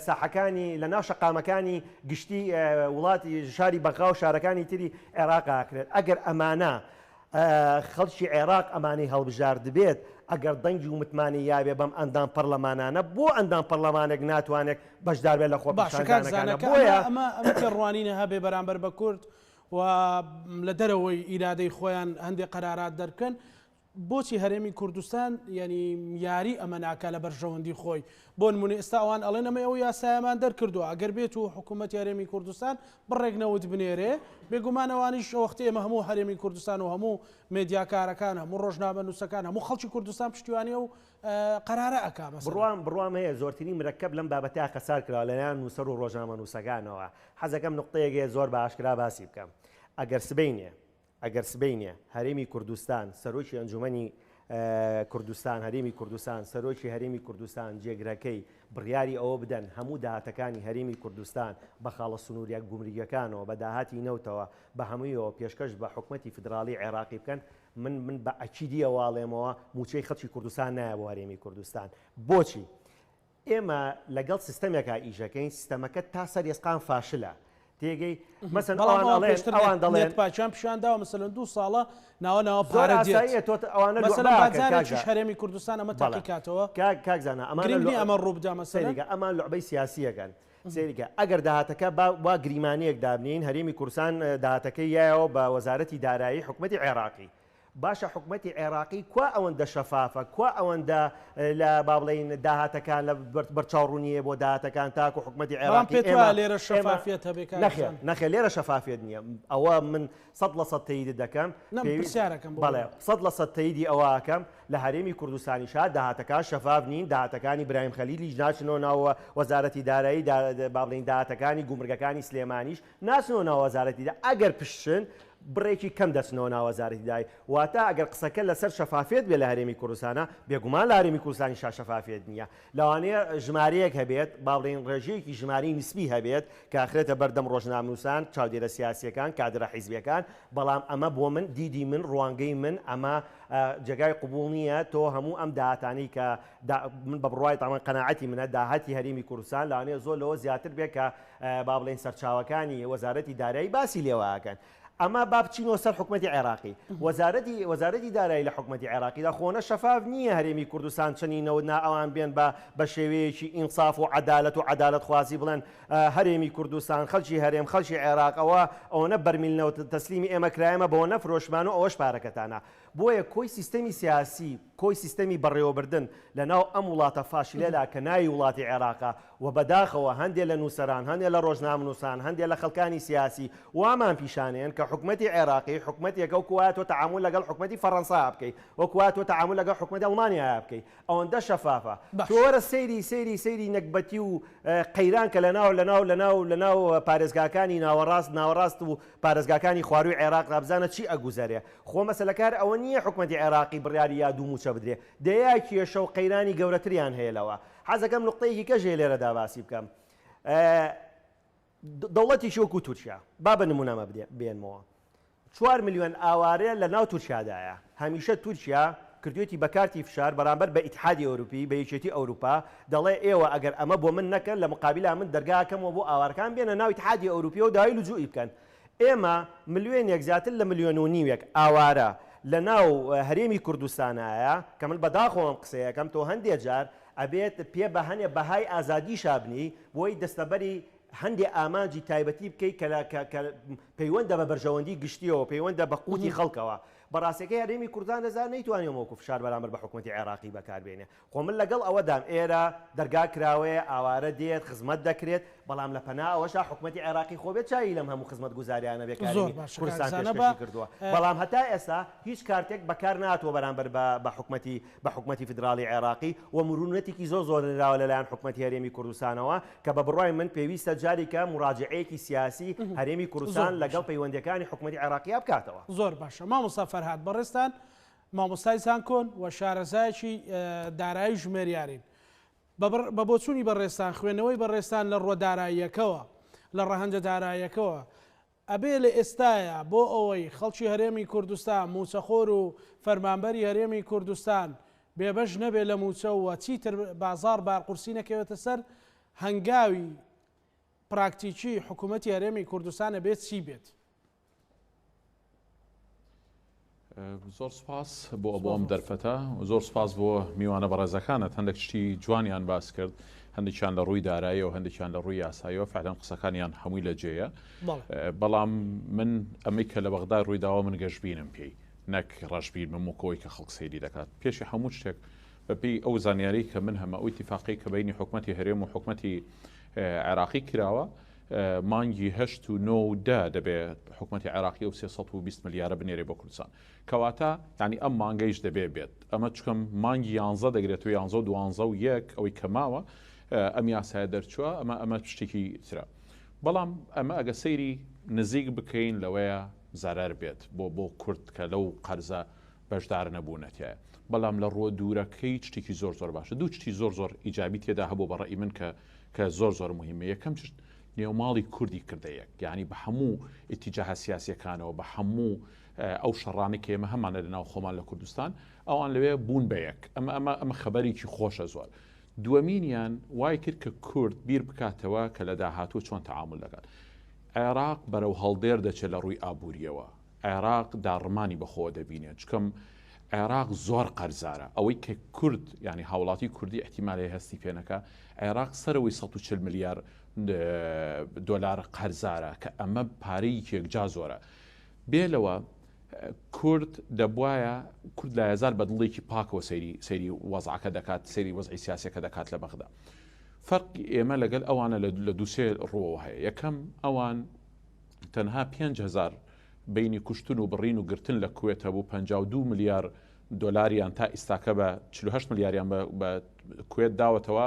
ساحەکانی لە ناو شەقامەکانی گشتی وڵاتی شاری بەغا و شارەکانی تری عێراق ئاکرێت ئەگەر ئەمانە خەڵکی عێراق ئەمانەی هەڵبژاردبێت، ئەگەر دەنگی و متمانەی یابێ بەم ئەندام پەرلەمانانە، بۆ ئەندام پەرلەمانێک ناتوانێت بەشدار بێت لە باشە کاک زانا خۆپیشاندانەکانە؟ کە بۆیە ئەمە ئەمە ئەمە تێڕوانینە هەبێ بەرامبەر بە کورد و لە دەرەوەی ئیرادەی خۆیان هەندێ قەرارات دەربکەن، بۆچی هەرێمی کوردستان یانی یاری ئەمە ناکا لە بەرژەوەندی خۆی؟ بۆ نمونە ئێستا ئەوان ئەڵێن ئەمە ئەو یاسایەمان دەرکردووە ئەگەر بێت و حکوومەتی هەرێمی کوردستان بڕێک نەوت بنێرێ بێگومان ئەوانیش وەختی ئێمە هەموو هەرێمی کوردستان و هەموو مێدیاکارەکان هەموو ڕۆژنامەنووسەکان هەموو خەڵکی کوردستان پشتیوانی ئەو قەرارە ئەکا مەسەلەن. بڕوام بڕوام هەیە زۆرترین مرەکەب لەم بابەتەیا خەسار کراوە لەلایەن نووسەر و ڕۆژنامەنووسەکانەوە. حەزەکەم نوقتەیەک هەیە زۆر بە ئاشکرا باسی بکەم. ئەگەر سبەینێ ئەگەر سبەینێ هەرێمی کوردستان، سەرۆکی ئەنجومەنی کوردستان، هەرێمی کوردستان، سەرۆکی هەرێمی کوردستان، جێگرەکەی، بڕیاری ئەوە بدەن هەموو داهاتەکانی هەرێمی کوردستان بە خاڵە سنووریە گومرگیەکانەوە، بە داهاتی نەوتەوە، بە هەموویەوە پێشکەش بە حکومەتی فیدراڵی عێراقی بکەن، من من بە ئەکیدیەوە ئەڵێمەوە مووچەی خەڵکی کوردستان نایە بۆ هەرێمی کوردستان. بۆچی؟ ئێمە لەگەڵ سیستەمێکا ئیشەکەین سیستەمەکە تا سەر ئێسقان فاشلە تێگەی مەسەن بەڵام ئەوان ئەوان ئەڵێن پێشتر ئەوان دەڵێن نێتپاکیان پیشان داوە مەسەلەن دوو ساڵە ناوە ناوە زۆر پارە دێت ئاساییە تۆ ئەوانە مەسەلەن لوعبە با ئەکەن کاک جارێکیش زا هەرێمی کوردستان ئەمە بەڵێ تاقی کاتەوە کاک کاک زانا ئەمانە گرنگ لوع نییە ئەمە ڕووبدا مەسەلەن سەیریکە ئەمان لوعبەی سیاسیەکەن سەیریکە ئەگەر داهاتەکە با وا گریمانەیەک دابنێین هەرێمی کوردستان داهاتەکەی یایەوە بە وەزارەتی دارایی حکومەتی عێراقی باشە حکومەتی عێراقی کوا ئەوەندە شەفافە، کوا ئەوەندە لە با بڵێین داهاتەکان لە بەرچاوڕوونییە بۆ داهاتەکان تاکو حکومەتی بەڵام عێراقی پێت ئێمە وایە لێرە ئێمە شەفافیەت هەبێ کاک نەخێر زان؟ نەخێر لێرە شەفافیەت نییە ئەوە من 100% تەییدت دەکەم نە من پێویست پرسیارەکەم بۆ بەڵێ بوو. 100% تەییدی ئەوە ئەکەم لە هەرێمی کوردستانیشا داهاتەکان شەفاف نین داهاتەکانی برایم خەلیلیش ناچنەوە ناو وەزارەتی دارایی با بڵێین داهاتەکانی گومرگەکانی سلێمانیش ناچنەوە ناو وەزارەتی دارایی ئەگەر پشتن بڕێکی کەم دەچنەوە ناو وەزارەتی دارایی، واتە ئەگەر قسەکە لەسەر شەفافیەت بێت لە هەرێمی کوردستانا، بێگومان لە هەرێمی کوردستانیشا شەفافیەت نییە، لەوانەیە ژمارەیەک هەبێت، با بڵێین ڕێژەیەکی ژمارەی نسبی هەبێت کە ئەخرێتە بەردەم ڕۆژنامنووسان، چاودێرە سیاسییەکان، کادرە حیزبییەکان، بەڵام ئەمە بۆ من، دیدی من، ڕوانگەی من، ئەمە جێگای قبوڵ نییە، تۆ هەموو ئەم داهاتانەی کە من بە بڕوای تەمان قەناعەتی منە، داهاتی هەرێمی کوردستان لەوانەیە زۆر لەوە زیاتر بێت کە با بڵێین سەرچاوەکانی وەزارەتی دارایی باسی لێوە ئەکەن. ئەمە با بچینەوە سەر حکومەتی عێراقی. وەزارەتی وەزارەتی دارایی لە حکومەتی عێراقیدا خۆ نە شەفاف نییە هەرێمی کوردستان چەنی نەوت نا ئەوان بێن بە بە شێوەیەکی ئینساف و عەدالەت و عەدالەتخوازی بڵێن هەرێمی کوردستان خەڵکی هەرێم خەڵکی عێراق ئەوە ئەوەنە بەرمیل نەوت تەسلیمی ئێمە کرا ئێمە بەوە نەفرۆشمان و ئەوەش پارەکەتانە. بۆیە کۆی سیستەمی سیاسی، کۆی سیستەمی بەڕێوەبردن لە ناو ئەم وڵاتە فاشلەدا کە ناوی وڵاتی عێراقە و بەداخەوە هەندێ لە نووسەران، هەندێ لە ڕۆژنامنووسان، هەندێ لە خەڵکانی سیاسی وامان پیشانێن کە حکومەتی عێراقی حکومەتێکە وەکو وایە تۆ تەعامول لەگەڵ حکومەتی فەڕەنسا بکەی، وەکو وایە تۆ تەعامول لەگەڵ حکومەتی ئەڵمانیایا بکەی. ئەوەندە شەفافە. تۆ باشە. وەرە سەیری سەیری سەیری نەگبەتی و قەیران کە لە ناو لە ناو لە ناو لە ناو پارێزگاکانی ناوەڕاست ناوەڕاست و پارێزگاکانی خوارووی عێراقدا بزانە چی ئەگوزەرێ. خۆ مەسەلەکە هەر ئەوە نییە حکومەتی عێراقی بڕیاری یا دوو مووچە بدرێ، دەیا کێشە و قەیرانی گەورەتریان هەیە لەوە. حەزەکەم نوقتەیەکی کەش هەیە لێرەدا باسی بکەم. دەوڵەتێکی وەکو تورکیا، با بە نموونە ئەمە بێنمەوە. 4 ملیۆن ئاوارە لە ناو تورکیادایە. هەمیشە تورکیا کردوێتی بە کارتی فشار بەرامبەر بە ئیتحادی ئەوروپی، بە یەکێتی ئەوروپا، دەڵێ ئێوە ئەگەر ئەمە بۆ من نەکەن لە مقابیلا من دەرگا ئەکەمەوە بۆ ئاوارەکان بێنە ناو ئیتحادی ئەوروپیەوە داوای لجوئی بکەن. ئێمە ملیۆنێک زیاتر لە ملیۆن و نیوێک ئاوارە لە ناو هەرێمی کوردستانایە کە من بەداخەوە ئەم قسەیە ئەکەم تۆ هەندێ جار ئەبێت پێ بە هەنێ بەهای ئازادیشا بنێی بۆی دەستەبەری هەندێ ئامانجی تایبەتی بکەی کە کە پەیوەندە بە بەرژەوەندی گشتیەوە پەیوەندە بە قوتی خەڵکەوە. بەڕاستەکەی هەرێمی کوردستان دەزان نەیتوانیوە وەکو فشار بەرامبەر بە حکومەتی عێراقی بەکاربێنێ. خۆ من لەگەڵ ئەوەدام ئێرە دەرگا کراوەیە، ئاوارە دێت، خزمەت دەکرێت، بەڵام لە پەنا ئەوەشا حکومەتی عێراقی خۆ بێت چاوی لەم هەموو خزمەتگوزاریانە بێ کە زۆر هەرێمی باشە کاک کوردستان زانا بە پێشکەشی کردووە. بەڵام هەتا ئێستا هیچ کارتێک بەکار نەهاتووە بەرامبەر بە بە حکومەتی بە حکومەتی فیدراڵی عێراقی و مرونەتێکی زۆر زۆر نراوە لەلایەن حکومەتی هەرێمی کوردستانەوە کە بە بڕوای من پێویستە جاریکە موراجەعەیەکی سیاسی هەرێمی زۆر کوردستان لەگەڵ باشە. پەیوەندیەکانی حکومەتی عێراقیا بکاتەوە. زۆر باشە مامۆستا فەرهاد بەڕێزتان مامۆستای زانکۆن و شارەزایەکی دارایی ژمێریارین. بە بۆچوونی بەڕێزتان، خوێندنەوەی بەڕێزتان لە ڕووە داراییەکەوە، لە ڕەهەندە داراییەکەوە، ئەبێ لە ئێستایا بۆ ئەوەی خەڵکی هەرێمی کوردستان، مووچەخۆر و فەرمانبەری هەرێمی کوردستان بێبەش نەبێ لە مووچە و چیتر بازاڕ بارقورسی نەکەوێتە سەر، هەنگاوی پراکتیکی حکوومەتی هەرێمی کوردستان ئەبێ چی بێت؟ زۆر سپاس بۆ بۆ ئەم دەرفەتە زۆر سپاس بۆ میوانە بەڕێزەکانت هەندێک شتی جوانیان باس کرد هەندێکیان لە ڕووی دارایی و هەندێکیان لە ڕووی یاساییەوە فعلەن قسەکانیان هەمووی لە جێیە بەڵام من ئەمەی کە لە بەغدا ڕوویداوە من گەشببینم پێی نەک ڕەشبین بم وەکەوەی کە خەڵک سەیری دەکات پێشی هەموو شتێک بەپێی ئەو زانیاری کە من هەمە ئەو ئیتیفاقی کە بینی حکومەتی هەرێم و حکومەتی عێراقی کراوە مانگی هەشت و نۆ و دە دەبێ حکومەتی عێراقی ئەو 320 ملیارە بنێرێ بۆ کوردستان. کەواتە یانی ئەم مانگەیش دەبێ بێت. ئەمە چکەم مانگی یانزە دەگرێت و یانزە و دوانزە و یەک ئەوەی کە ماوە ئەم یاسایە دەرچووە ئەمە ئەمە شتێکی ترە. بەڵام ئەمە ئەگە سەیری نزیک بکەین لەوەیە زەرەر بێت بۆ بۆ کورد کە لەو قەرزە بەشدار نەبوونە تیایا. بەڵام لە ڕووە دوورەکەی شتێکی زۆر زۆر باشە. دوو شتی زۆر زۆر ئیجابی تێدا هەبوو بە ڕەئی من کە کە زۆر زۆر موهیمە. یەکەم شت نێوماڵی کوردی کردە یەک. یانی بە هەموو ئیتیجاهە سیاسیەکانەوە، بە هەموو ئەو شەڕانەی کە ئێمە هەمانە لە ناو خۆمان لە کوردستان، ئەوان لەوێ بوون بە یەک. ئەمە ئەمە ئەمە خەبەرێکی خۆشە زۆر. دووەمینیان وای کرد کە کورد بیر بکاتەوە کە لە داهاتوو چۆن تەعامول دەکات. عێراق بەرەو هەڵدێر دەچێت لە ڕووی ئابووریەوە. عێراق داڕمانی بەخۆوە دەبینێت چکەم عێراق زۆر قەرزارە ئەوەی کە کورد یانی هاوڵاتی کوردی احتیمال هەیە هەستی پێ نەکا عێراق سەرەوەی 140 ملیار دۆلار قەرزارە کە ئەمە پارەیەکی یەکجا زۆرە بێ لەوە کورد دەبواە کورد لایەزار بە دڵێکی پاکەوە سەیری سەیری وەزعەکە دەکات سەیری وەزعی سیاسەکە دەکات لە بەغدا فەرقی ئێمە لەگەل ئەوانە لە دووسێ ڕووەوە هەیە یەکەم ئەوان تەنها 5000 بەینی کوشتن و بڕین و گرتن لە کوێت هەبوو 52 ملیار دۆلاریان تا ئیستاکە بە 48 ملیاریان بە کوێت داوەتەوە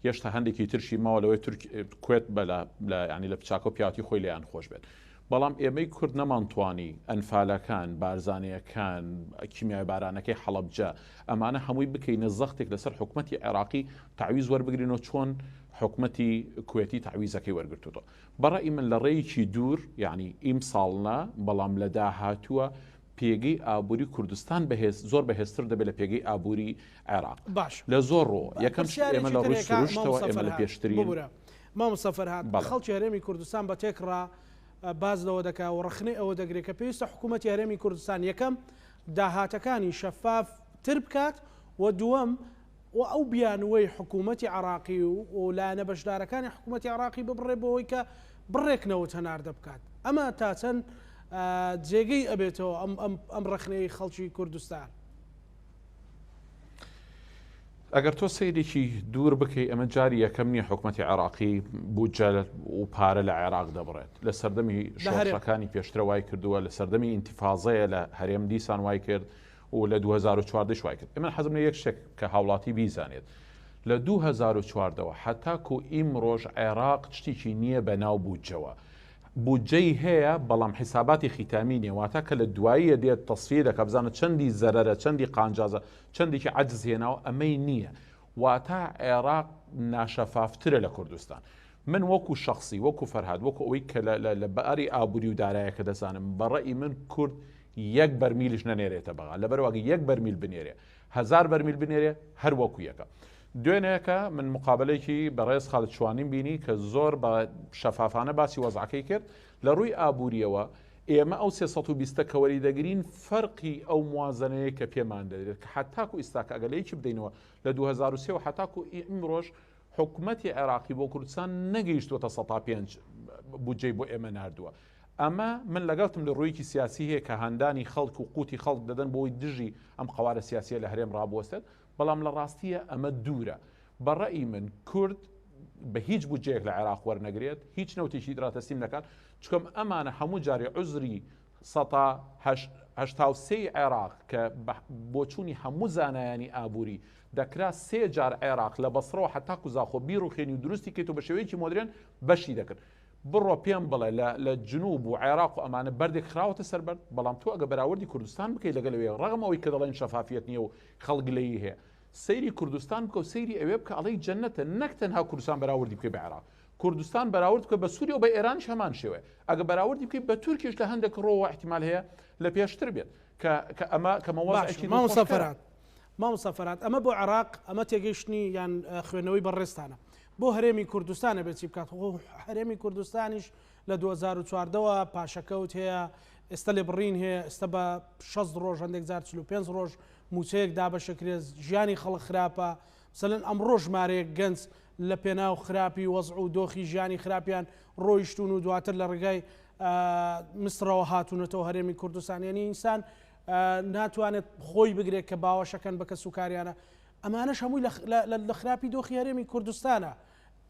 هێشتا هەندێکی ترشی ماوە لەوەی تورک کوێت بە لە ینی لە پچاکە و پیاوەتی خۆی لێیان خۆش بێت بەڵام ئێمەی کورد نەمانتوانی ئەنفالەکان بارزانەکان کیمیای بارانەکەی حەڵەبجە ئەمانە هەمووی بکەینە زەختێک لەسەر حکومەتی عێراقی تعویز وەربگرینەوە چۆن حکومەتی کوێتی تعویزەکەی وەرگرتووە بە ڕەئی من لە ڕێیەکی دوور یانی ئیمساڵ نا بەڵام لە داهاتووە پێگەی ئابووری کوردستان بەهێز زۆر بەهێزتر دەبێت لە پێگەی ئابووری عێراق باش لە زۆر ڕۆ یەکەم شت ئێمە پرسیارێکی لە ڕووی ترێکا سروشتەوە مامۆستا ئێمە لە فەرهاد پێشترین ببورە مامۆستا فەرهاد بەڵێ. خەڵکی هەرێمی کوردستان بە تێکڕا باس لەوە دەکا و ڕەخنەی ئەوە دەگرێت کە پێویستە حکوومەتی هەرێمی کوردستان یەکەم داهاتەکانی شەفاف تر بکات و دووەم و ئەو بیانووەی حکوومەتی عێراقی و لایەنە بەشدارەکانی حکوومەتی عێراقی ببڕێ بۆ ئەوەی کە بڕێک نەوت هەناردە بکات. ئەمە تا چەند جێگەی ئەبێتەوە ئەم ڕەخنەیەی خەڵکی کوردستان؟ ئەگەر تۆ سەیرێکی دوور بکەی ئەمە جاری یەکەم نییە حکوومەتی عێراقی بودجە و پارە لە عێراق دەبڕێت لە سەردەمی شۆڕشەکانی پێشترە وای کردووە لە سەردەمی ئینتیفازەیە لە هەرێم دیسان وای کرد و لە 2014 ش وای کرد. ئێمە حەزم لە یەک شتێک کە هاوڵاتی بیزانێت لە 2014 وە هەتاکو ئیمڕۆژ عێراق شتێکی نییە بە ناو بودجەوە. بودجەی هەیە بەڵام حیساباتی خیتامی نییە واتە کە لە دواییە دێت تەسفیە دەکات بزانە چەندی زەرەرە چەندی قانجازە چەندێکی عەجز هێناوە ئەمەی نییە واتە عێراق ناشەفافترە لە کوردستان. من وەکو شەخسی وەکو فەرهاد وەکو ئەوەی کە لە باری ئابووری و دارایەکە دەزانم بە ڕەئی من کورد یەک بەرمیلیش نەنێرێتە بەغا لەبەرئەوە ئەگەر یەک بەرمیل بنێرێ هەزار بەرمیل بنێرێ هەر وەکو یەکە. دوێنێکە من مقابلەیەکی بەڕێز خالد شوانیم بینی کە زۆر بە شەفافانە باسی وەزعەکەی کرد لە ڕووی ئابووریەوە ئێمە ئەو 320 کە وەری دەگرین فەرقی ئەو موازنەیە کە پێمان دەدرێت کە حتاکو ئیستاکە ئەگەر لە یەکی بدەینەوە لە 2003 و حتاکو ئیمڕۆژ حکومەتی عێراقی بۆ کوردستان نەگەیشتووەتە سەتا پێنج بودجەی بۆ ئێمە ناردووە. ئەمە من لەگەڵتم لە ڕوویەکی سیاسی هەیە کە هاندانی خەڵک و قوتی خەڵک دەدەن بۆی دژی ئەم قەوارە سیاسیە لە هەرێم ڕابوەستێت، بەڵام لە ڕاستیە ئەمە دوورە. بە ڕەئی من کورد بە هیچ بودجەیەک لە عێراق وەرنەگرێت، هیچ نەوتێکی ترا تەسلیم نەکات، چکم ئەمانە هەموو جارێ عوزری سەتا 83 ی عێراق کە بە بۆچوونی هەموو زانایانی ئابووری دەکرا سێ جار عێراق لە بەسڕەوە حەتاکو زاخۆ بیڕوخێنی و دروستی کەیت و بە شێوەیەکی مۆدرێن بەشی دەکرد. بڕۆ پێم بڵێ لە لە جنوب و عێراق و ئەمانە بەردێک خراوەتە سەر بەرد، بەڵام تۆ ئەگە بەراوردی کوردستان بکەیت لەگەل ئەوێ ڕەغم ئەوەی کە دەڵێن شەفافیەت نییە و خەڵک گلەیی هەیە سەیری کوردستان بکە و سەیری ئەوێ بکە ئەڵێی جەنەتە نەک تەنها کوردستان بەراوردی بکەی بە عێراق کوردستان بەراورد بکە بە سووریا و بە ئێرانیش هەمان شێوەیە ئەگە بەراوردی بکەی بە تورکیش لە هەندێک ڕۆوە ئیحتیمال هەیە لە پێشتر بێت کە کە ئەمە کەمە باشە وەزعێکی مامۆستا دڵخۆشکەرە. فەرهاد مامۆستا فەرهاد ئەمە بۆ عێراق ئەمە تێگەیشتنی یان خوێندنەوەی بەڕێزتانە بۆ هەرێمی کوردستان ئەبێت چی بکات خۆ هەرێمی کوردستانیش لە 2014 وە پاشەکەوت هەیە ئێستا لێبڕین هەیە ئێستا بە 60 ڕۆژ هەندێک جار 45 ڕۆژ مووچەیەک دابەشەکرێت ژیانی خەڵک خراپە مەسەلەن ئەمڕۆ ژمارەیەک گەنج لە پێناو خراپی وەزع و دۆخی ژیانی خراپیان ڕۆیشتوون و دواتر لە ڕێگای میسرەوە هاتوونەتەوە هەرێمی کوردستان یعنی ئینسان ناتوانێت خۆی بگرێت کە باوەشەکەن بە کەس و کاریانە ئەمانەش هەمووی لە خراپی دۆخی هەرێمی کوردستانە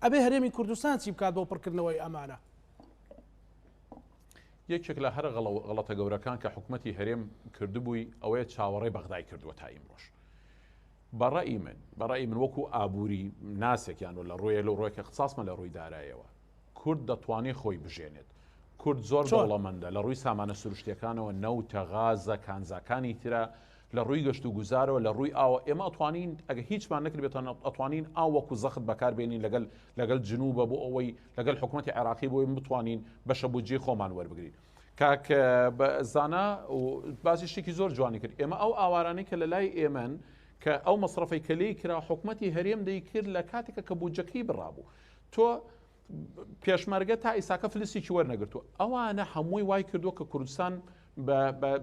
ئەبێ هەرێمی کوردستان چی بکات بۆ پڕکردنەوەی ئەمانە؟ یەکێک لە هەرە غەڵەتە گەورەکان کە حکومەتی هەرێم کردبووی ئەوەیە چاوەڕێی بەغدای کردووە تا ئیمڕۆش. بە ڕەئی من، بە ڕەئی من وەکو ئابووری ناسێک یان لە ڕوویە لەو ڕووێکە اختصاصمە لە ڕووی دارایەوە کورد دەتوانێت خۆی بژێنێت. کورد زۆر دەوڵەمەندە لە ڕووی سامانە سروشتیەکانەوە نەوتە، غازە، کانزاکانی ترە، لە ڕووی گەشت و گوزارەوە، لە ڕووی ئاوە، ئێمە ئەتوانین ئەگەر هیچمان نەکردبێت ئەتوانین ئاو وەکو زەخت بەکار بێنین لەگەل لەگەل جنوبە بۆ ئەوەی لەگەل حکومەتی عێراقی بۆی بتوانین بەشە بودجەی خۆمان وەربگرین. کاک زانا باسی شتێکی زۆر جوانی کرد ئێمە ئەو ئاوارانەی کە لە لای ئێمەن کە ئەو مەسرەفەی کە لێی کرا حکومەتی هەرێم دەیکرد لە کاتێکە کە بودجەکەی بڕابوو تۆ پێشمەرگە تا ئیساکە فلسێکی وەرنەگرتووە ئەوانە هەمووی وای کردووە کە کوردستان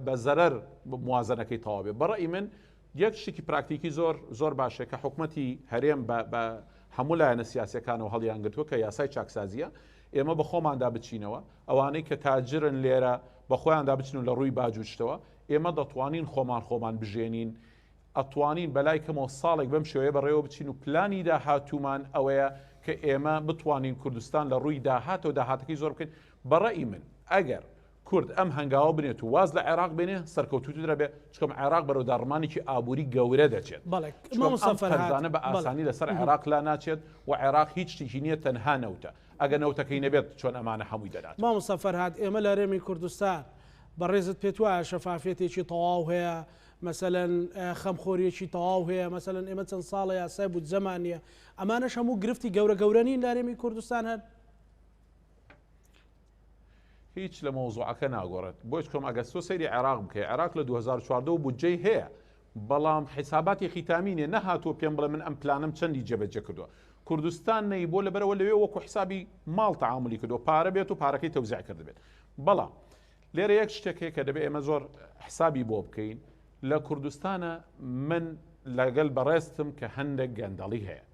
بە زەرەر موازنەکەی تەواو بێ بەڕئی من یەک شتێکی پراکتیکی زۆر زۆر باشە کە حکومەتی هەرێم بە هەموو لایەنە سیاسەکانەوە هەڵیان گرتووە کە یاسای چاکسازیە ئێمە بە خۆماندا بچینەوە ئەوانەی کە تاجرن لێرە بە خۆیاندا بچن و لە ڕووی باج و شتەوە ئێمە دەتوانین خۆمان خۆمان بژێنین ئەتوانین بەلای کەمەوە ساڵێک بەم شێوەیە بەڕێوە بچین و پلانی داهاتوومان ئەوەیە کە ئێمە بتوانین کوردستان لە ڕووی داهاتەوە داهاتەکەی زۆر بکەین. بە ڕەئی من ئەگەر کورد ئەم هەنگاوە بنێت و واز لە عێراق بێنێ سەرکەوتووتر ئەبێ، چونکە عێراق بەرەو داڕمانێکی ئابووری گەورە دەچێت. بەڵێ چونکە مامۆستا ئەم فەرهاد قەرزانە بە بەڵێ. ئاسانی لەسەر عێراق لا ناچێت و عێراق هیچ شتێکی نییە تەنها نەوتە. ئەگەر نەوتەکەی نەبێت چۆن ئەمانە هەمووی دەداتەوە؟ مامۆستا فەرهاد ئێمە لە هەرێمی کوردستان بەڕێزت پێتوایە شەفافیەتێکی تەواو هەیە مەسەلەن خەمخۆریەکی تەواو هەیە مەسەلەن ئێمە چەند ساڵە یاسای بودجەمان نییە ئەمانەش هەموو گرفتی گەورە گەورە نین لە هەرێمی کوردستان هەن؟ هیچ لە مەوزوعەکە ناگۆڕێت بۆیچ کۆم ئەگەر تۆ سەیری عێراق بکەی عێراق لە 2014 و بودجەی هەیە بەڵام حیساباتی خیتامی نیە نەهاتووە پێم بڵێ من ئەم پلانم چەندی جێبەجێ کردووە کوردستان نەی بۆ لەبەرەوە لەوێ وەکو حسابی ماڵ تەعاملی کردووە پارە بێت و پارەکەی تەوزیع کردبێت بەڵام لێرە یەک شتێک هەیە کە دەبێ ئێمە زۆر حسابی بۆ بکەین لە کوردستانە من لەگەل بەڕێزتم کە هەندێک گەندەڵی هەیە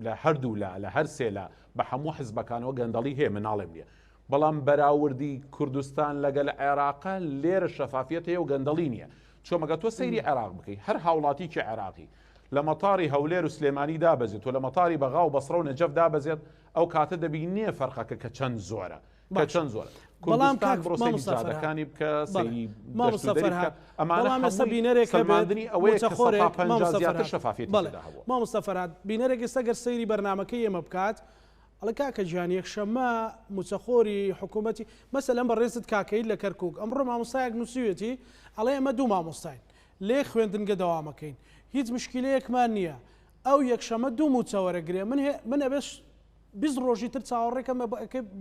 لە هەردوو لا لە هەر سێ لا بە هەموو حزبەکانەوە گەندەڵی هەیە من ناڵێم نییە بەڵام بەراوردی کوردستان لەگەل عێراقە لێرە شەفافیەت هەیە و گەندەڵی نییە چۆمەگە تۆ سەیری عێراق بکەی هەر هاوڵاتیکی عێراقی لە مەتاری هەولێر و سلێمانی دابەزێت و لە مەتاری بەغا و بەسڕە و نەجەف دابەزێت ئەو کاتە دەبینێ فەرقەکە کە چەند زۆرە کە چەند زۆرە بەڵام کوردستان کاک بڕۆ سەیری مامۆستا فەرهاد جادەکانی بکە بەڵێ سەیری مامۆستا دەشت و دەری بکە فەرهاد ئەمانە بەڵام ئێستا هەمووی بینەرێک هەبێت سەلماندنی ئەوەیە کە مووچەخۆرێک 50% مامۆستا زیاتر فەرهاد شەفافیەتی بەڵێ تێدا هەبووە. مامۆستا فەرهاد بینەرێک ئێستا گەر سەیری بەرنامەکەی ئێمە بکات ئەڵێ کاکە گیان یەکشەممە مووچەخۆری حکوومەتی مەسەلەن بەڕێزت کاکەیت لە کەرکووک ئەمڕۆ مامۆستایەک نووسیوێتی ئەڵێ ئێمە دوو مامۆستاین لێ خوێندنگە دەوامەکەین هیچ مشکیلەیەکمان نییە ئەو یەکشەمە دوو مووچە وەرەگرێ من من ئەبێ 20 ڕۆژی تر چاوەڕێکەم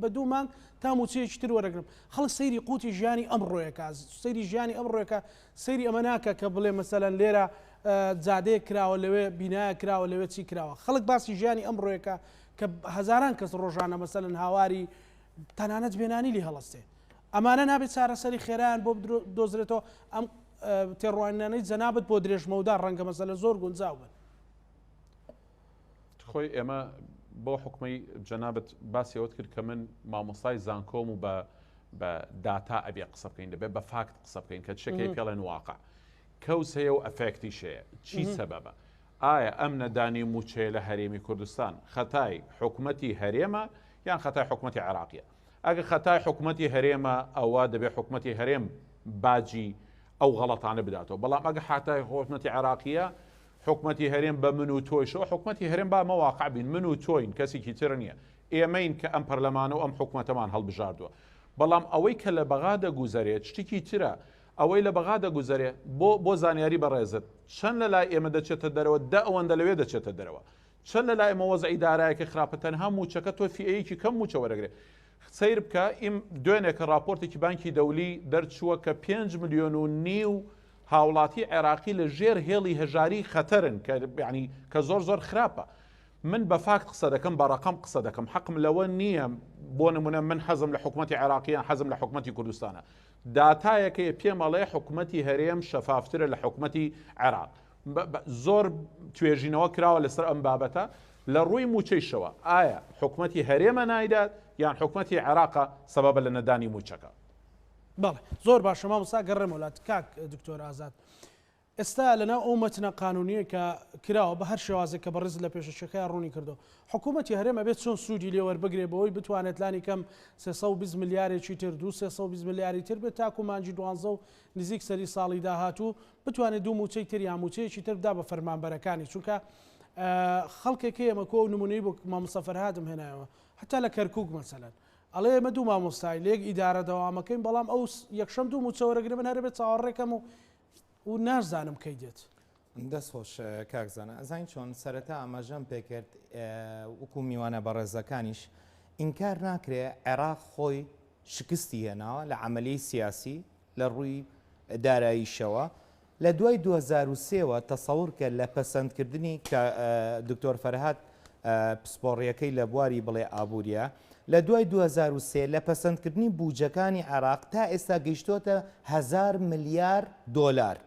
بە دوو مانگ تا مووچەیەکی تر وەرەگرم. خەڵک سەیری قوتی ژیانی ئەمڕۆیەکا، سەیری ژیانی ئەمڕۆیەکا، سەیری ئەمە ناکا کە بڵێ مەسەلەن لێرە جادەیەک کراوە لەوێ بینایەک کراوە لەوێ چی کراوە. خەڵک باسی ژیانی ئەمڕۆیەکا کە هەزاران کەس ڕۆژانە مەسەلەن هاواری تەنانەت بێنانی لێ هەڵەستێ. ئەمانە نابێت چارەسەری خێرایان بۆ بدۆزرێتەوە. ئەم تێڕوانینانەی جەنابت بۆ درێژمەودا ڕەنگە مەسەلە زۆر گونجاو بن. خۆی ئێمە بەو حوکمەی جەنابت باسی ئەوەت کرد کە من مامۆستای زانکۆم و بە بە داتا ئەبێ قسە بکەین دەبێت بە فاکت قسە بکەین کە شتێک پێڵێن واقع cause هەیە و effect یش هەیە چی سەبەبە؟ ئایا ئەم نەدانی مووچەیە لە هەرێمی کوردستان خەتای حکومەتی هەرێمە یان خەتای حکومەتی عێراقیە؟ ئەگەر خەتای حکومەتی هەرێمە ئەوە دەبێت حکومەتی هەرێم باجی ئەو غەڵەتانە بداتەوە بەڵام ئەگە حاتای حکومەتی عێراقیە حکومەتی هەرێم بە من و تۆیشەوە حکومەتی هەرێم با مەواقع بین من و تۆین کەسێکی تر نییە ئێمەین کە ئەم پەرلەمانە و ئەم حکومەتەمان هەڵبژاردووە بەڵام ئەوەی کە لە بەغا دەگوزەرێت شتێکی ترە ئەوەی لە بەغا دەگوزەرێ بۆ بۆ زانیاری بەڕێزت چەند لە لای ئێمە دەچێتە دەرەوە دە ئەوەندە لەوێ دەچێتە دەرەوە چەند لە لای ئێمە وەزعی دارایەکە خراپە تەنها مووچەکە تۆ فیئەیەکی کەم مووچە وەرەگرێ سەیر بکە ئیم دوێنێکە ڕاپۆرتێکی بانکی دەولی دەرچووە کە 5 ملیۆن و نیو هاوڵاتی عێراقی لە ژێر هێڵی هەژاری خەتەرن کە یعنی کە زۆر زۆر خراپە من بە فاکت قسە دەکەم بە ڕەقەم قسە دەکەم حەقم لەوە نییە بۆ نمونە من حەزم لە حکوومەتی عێراقییان حەزم لە حکوومەتی کوردستانە داتایەک هەیە پێم ئەڵێ حکومەتی هەرێم شەفافترە لە حکومەتی عێراق. زۆر توێژینەوە کراوە لەسەر ئەم بابەتە لە ڕووی موچەیشەوە ئایا حکومەتی هەرێمە نایدات یان حکومەتی عێراقە سەبەبە لە نەدانی موچەکە؟ بەڵێ زۆر باشە مامۆستا گەڕێمەوە لات کاک دکتۆر ئازاد. ئێستا لەناو ئەو مەتنە قانونیەی کە کراوە بە هەر شێوازێک کە بەڕێزت لە پێشەکیەکەیا ڕوونی کردەوە حکوومەتی هەرێم ئەبێت چۆن سوودی لێ وەربگرێ بەوەی بتوانێت لانی کەم 320 ملیارێکی تر دوو 320 ملیاری تر بێت تاکو مانگی دوانزە و نزیک سەری ساڵی داهاتوو بتوانێت دوو مووچەی تر یان مووچەیەکی تر بدا بە فەرمانبەرەکانی چونکە خەڵکێک هەیە مەکۆ و نمونەی بۆ مامۆستا فەرهادم هێنایەوە هەتا لە کەرکوک مەسەلەن ئەڵێ ئێمە دوو مامۆستای لە یەک ئیدارە دەوامەکەین بەڵام ئەو یەکشەم دوو مووچە وەرەگرێ من هەرەبێت چاوەڕێکەم و و ناشزانم کەی دێت. دەست خۆش کاک زانا ئەزانی چۆن سەرەتا ئاماژەم پێکرد وەکو میوانە بەڕێزەکانیش ئینکار ناکرێ عێراق خۆی شکستی هێناوە لە عملیەی سیاسی لە ڕووی داراییشەوە لە دوای 2003ەوە تەسەور کە لە پەسەندکردنی کە دکتۆر فەرهاد پسپۆڕیەکەی لە بواری بڵێ ئابووریە لە دوای 2003 لە پەسەندکردنی بوجەکانی عێراق تا ئێستا گەیشتۆتە هەزار ملیار دۆلار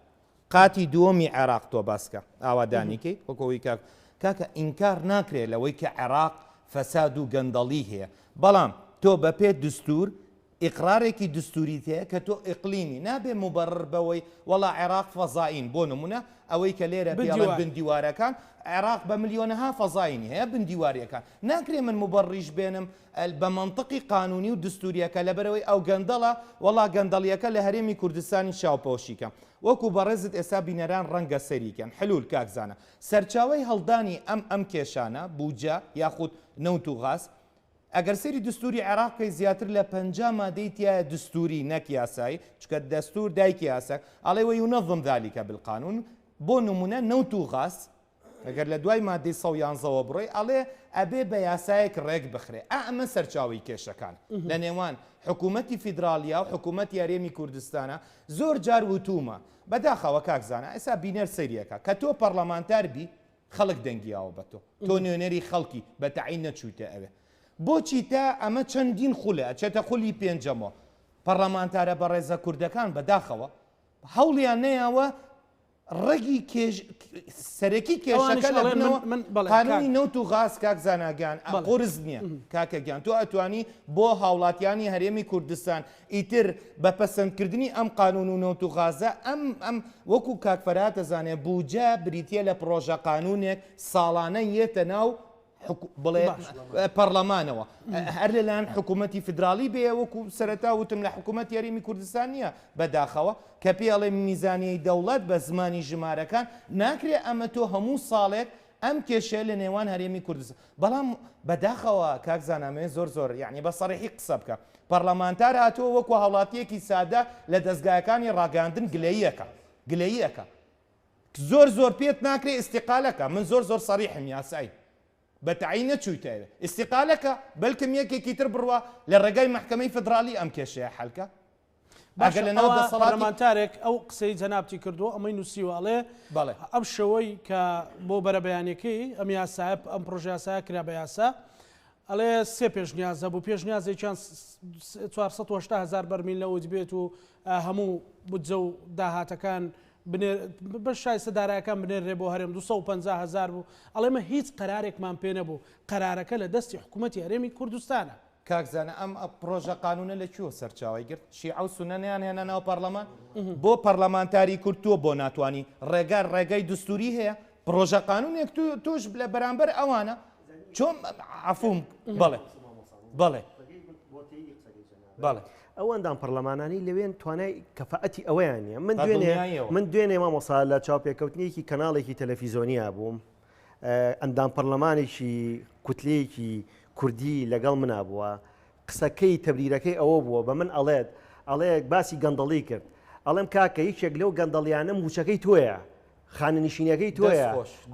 قاتی دووەمی عێراق تۆ باسکە ئاوا دانیکەی وەکو ئەوەی کاک کاکە ئینکار ناکرێ لەوەی کە عێراق فەساد و گەندەڵی هەیە بەڵام تۆ بەپێ دستور ئیقرارێکی دستوریت هەیە کە تۆ ئیقلیمی نابێ موبەڕر بەوەی وەڵا عێراق فەزائین بۆ نمونە ئەوەی کە لێرە پێڵێن بن دیوارەکان عێراق بە ملیۆنەها فەزاینی هەیە بن دیواریەکان ناکرێ من موبەڕریش بێنم بە مەنتقی قانونی و دستوریەکە لەبەرئەوەی ئەو گەندەڵە وەڵا گەندەڵیەکە لە هەرێمی کوردستانی چاوپۆشی کەم وەکو بەڕێزت ئێستا بینەران ڕەنگە سەیری کەن حلول کاک زانا سەرچاوەی هەڵدانی ئەم ئەم کێشانە بوجە یاخود نەوت و غاز ئەگەر سەیری دستوری عێراق بکەی زیاتر لە 50 مادەی تیایە دستوری نەک یاسایی چونکە دەستور دایکی یاسا ئەڵێ وينظم ذلك بالقانون بۆ نمونە نەوت و غاز ئەگەر لە دوای مادەی 111 وە بڕۆی ئەڵێ ئەبێ بە یاسایەک ڕێک بخرێ ئا ئەمە سەرچاوەی کێشەکان لە نێوان حکوومەتی فیدراڵیا و حکوومەتی هەرێمی کوردستانە زۆر جار وتومە بەداخەوە کاک زانا ئێستا بینەر سەیریەکە کە تۆ پەڕلەمانتار بی خەڵک دەنگی یاوە بە تۆ تۆ نوێنەری خەڵکی بە تەعین نەچوویتە ئەوێ بۆچی تا ئەمە چەندین خولە ئەچێتە خولی پێنجەمەوە پەڕلەمانتارە بەڕێزە کوردەکان بەداخەوە هەوڵیان نەیاوە ڕەگی کێش سەرەکی کێشەکە لە بنەوە قانونی نەوت و غاز کاک زانا گیان قورس نییە کاکە گیان تۆ ئەتوانی بۆ هاوڵاتیانی هەرێمی کوردستان ئیتر بە پەسەندکردنی ئەم قانون و نەوت و غازە ئەم ئەم وەکو کاک فەرهاد ئەزانێ بوجە بریتیە لە پڕۆژە قانونێک ساڵانە یەتە ناو بڵێ پەڕلەمانەوە هەر لەلایەن حکوومەتی فیدراڵی بێ وەکو سەرەتا وتم لە حکوومەتی هەرێمی کوردستان نییە بەداخەوە کە پێ ئەڵێ میزانیەی دەوڵەت بە زمانی ژمارەکان ناکرێ ئەمە تۆ هەموو ساڵێک ئەم کێشەیە لە نێوان هەرێمی کوردستان بەڵام بەداخەوە کاک زانامێ زۆر زۆر یعنی بە سەڕیحی قسە بکە پەڕلەمانتار هاتووە وەکو هاوڵاتیەکی سادە لە دەزگایەکانی ڕاگەیاندن گلەییەکە گلەییەکە زۆر زۆر پێت ناکرێ ئیستیقالە کە من زۆر زۆر سەریحم یاسایی بە تەعین نەچوویتە ئەوێ ئیستیقالە کە بەلکم یەکێکی تر بڕوا لە ڕێگای مەحکەمەی فدرالی ئەم کێشەیە حەل کە باشە ئەگەر لە ناو ئەوە دەسەڵاتی پەرلەمانتارێک ئەو قسەی جەنابتی کردووە ئەمەی نووسیوە ئەڵێ بەڵێ. ئەم شەوەی کە بۆ بەرەبەیانەکەی ئەم یاسایە ئەم پڕۆژە یاسایە کرا بە یاسا ئەڵێ سێ پێشنیاز هەبوو پێشنیازێکیان 480 هەزار بەرمیل نەوت بێت و هەموو بودجە و داهاتەکان بە شایستە دارایەکان بنێررێ بۆ هەرێم 250 هەزار بوو ئەڵێ مە هیچ قەرارێکمان پێ نەبوو قەرارەکە لە دەستی حکوومەتی هەرێمی کوردستانە. کاک زانا ئەم پڕۆژە قانونە لە کوێوە سەرچاوەی گرت؟ شیعە و سوننە نەیان هێنا ناو پەڕلەمان؟ بۆ پەڕلەمانتاری کورد تۆ بۆ ناتوانی؟ ڕێگا ڕێگای دستوری هەیە پڕۆژە قانونێک تۆش لە بەرامبەر ئەوانە چۆن عەفوم بەڵێ بەڵێ بەڵێ. ئەو ئەندام پەرلەمانانەی لەوێن توانای کەفائەتی ئەوەیان نییە من دوێنێ من دوێنێ مامۆسا لە چاوپێکەوتنێکی کەناڵێکی تەلەفیزۆنیا بووم ئەندام پەرلەمانێکی کوتلەیەکی کوردی لەگەڵ منا بووە قسەکەی تەبریرەکەی ئەوە بووە بە من ئەڵێت ئەڵێ باسی گەندەڵی کرد ئەڵێم کاکە یەکێک لەو گەندەڵیانە موچەکەی تۆیە خانەنشینەکەی تۆیە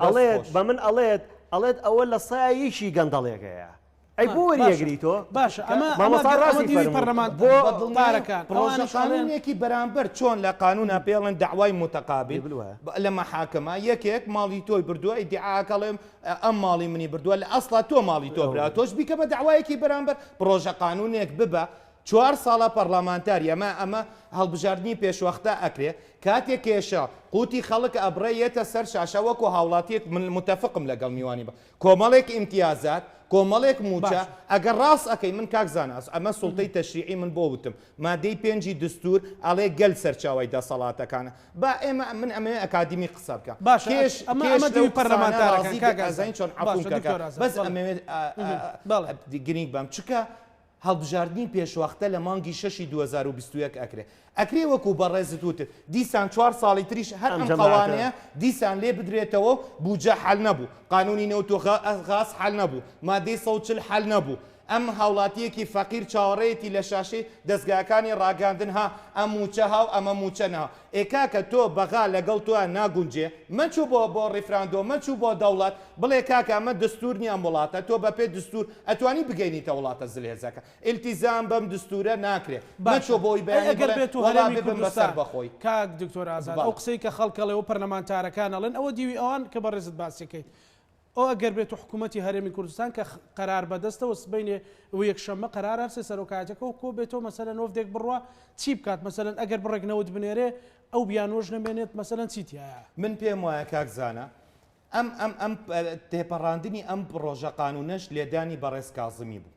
ئەڵێت بە من ئەڵێت ئەڵێت ئەوە لە سایەکی گەندەڵێکەیە ئەی بۆ وەری ئەگری تۆ؟ باشە ئەمە مامۆستا ئەمە ڕاستی دیوی فەرموو. پەرلەمان بۆ پارەکان پڕۆژە ئەوانیش ئەڵێن قانونێکی بەرامبەر چۆن لە قانونا پێڵێن دەعوای متقابل بل وایە. ب- لە مەحاکمە یەکێک ماڵی تۆی بردووە ئیدعاکە ئەڵێم ئەم ماڵی منی بردووە لە ئەسڵا تۆ ماڵی تۆ برا تۆش بیکە بە دەعوایەکی بەرامبەر پڕۆژە قانونێک ببە چوار ساڵە پەڕلەمانتاری ئەمە ئەمە هەڵبژاردنی پێشوەختە ئەکرێ کاتێ کێشە قوتی خەڵک ئەبڕێ یەتە سەر شاشە وەکو هاوڵاتیەک من متفقم لەگەڵ میوانی بە کۆمەڵێک ئیمتیازات، کۆمەڵێک مووچە، ئەگەر ڕاست ئەکەی من کاک زاناس ئەمە سوڵتەی تەشریعی من بۆ وتم مادەی پێنجی دستور ئەڵێ گەل سەرچاوەی دەسەڵاتەکانە با ئێمە من ئەمەوێ ئەکادیمی قسە بکەم باشە کێش ئەمە کێش ئەمە لەو دیوی قسانە پەرلەمانتارەکان ڕازی کاک بێ ئازاد ئەزانی چۆن عەفوم باشە کاکە دکتۆر ئازاد بەس بەڵێ ئەمەوێت بەڵێ گرینگ بەم چکە هەڵبژاردنی پێشوەختە لە مانگی شەشی 2021 ئەکرێ ئەکرێ وەکو بەڕێزت وتت دیسان چوار ساڵی تریش هەر ئەم ئەم جەماعەتە. قەوانەیە دیسان لێ بدرێتەوە و بوجە حەل نەبوو قانونی نەوت و غاز حەل نەبوو مادەی 140 حەل نەبوو ئەم هاوڵاتیەکی فەقیر چاوەڕێیەتی لە شاشەی دەزگاکانی ڕاگەاندن ها ئەم موچە ها و ئەمە موچە نەها ئێ کاکە تۆ بەغا لەگەڵ تۆ ناگونجێ مەچوو بۆ بۆ ڕیفراندۆم مەچوو بۆ دەوڵەت بڵێ کاکە ئەمە دستور نیە ئەم وڵاتە تۆ بەپێ دستور ئەتوانی بگەینیتە وڵاتە زلهێزەکە ئیلتیزام بەم دستورە ناکرێ باشە مەچۆ بۆی ئەی بەیانی ئەگەر بڵێ بێت و وەڵا هەرێمی ببم بە کوردستان سەربەخۆی. کاک دکتۆر ئازاد ئەو بەڵێ. قسەی کە خەڵک ئەڵێ و پەرلەمانتارەکان ئەڵێن ئەوە دیوی ئەوان کە بەڕێزت باسیەکەیت ئەو ئەگەر بێت و حکوومەتی هەرێمی کوردستان کە قەرار بەدەستەوە سبەینێ و یەکشەممە قەرار هەرسێ سەرۆکایەتەکە و کۆ بێتەوە مەسەلەن وەفدێک بڕوا چی بکات مەسەلەن ئەگەر بڕێک نەوت بنێرێ ئەو بیانوەش نەمێنێت مەسەلەن چی تیایە؟ من پێم وایە کاک زانا ئەم ئەم ئەم تێپەڕاندنی ئەم پڕۆژە قانوونەش لێدانی بەڕێز کازمی بوو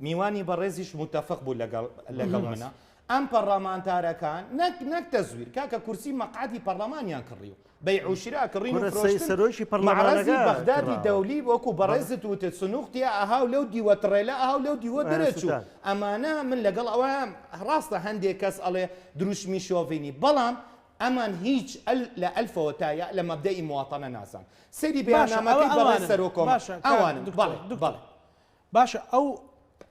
میوانی بەڕێزیش موتەفق بوو لەگەڵ لەگەڵ منە ئەم پەڕلەمانتارەکان نەک نەک تەزویر کاکە کورسی مەقعەدی پەڕلەمانیان کڕیوە بەیع و شرا کڕین و کورە فرۆشتن سەرۆکی مەعرەزی پەڕلەمانەکە بەغدادی کڕاوە. دەولی وەکو بەڕێزت وتت سنوق تیا ئەها و لەو دیوە تڕێلە ئەها و لەو دیوە ئەرە دەرەچوو سوتان. ئەمانە من لەگەڵ ئەوەیان ڕاستە هەندێک کەس ئەڵێ دروشمی شۆڤینی بەڵام ئەمان هیچ ئەل لە ئەلفەوە تا یا لە مەبدەئی مواطنە نازان سەیری باشە ئەوە بەیاننامەکەی بەڕێز ئەوانن سەرۆک کۆمار باشە کاک ئەوانن دکتۆر بەڵێ دکتۆر بەڵێ باشە ئەو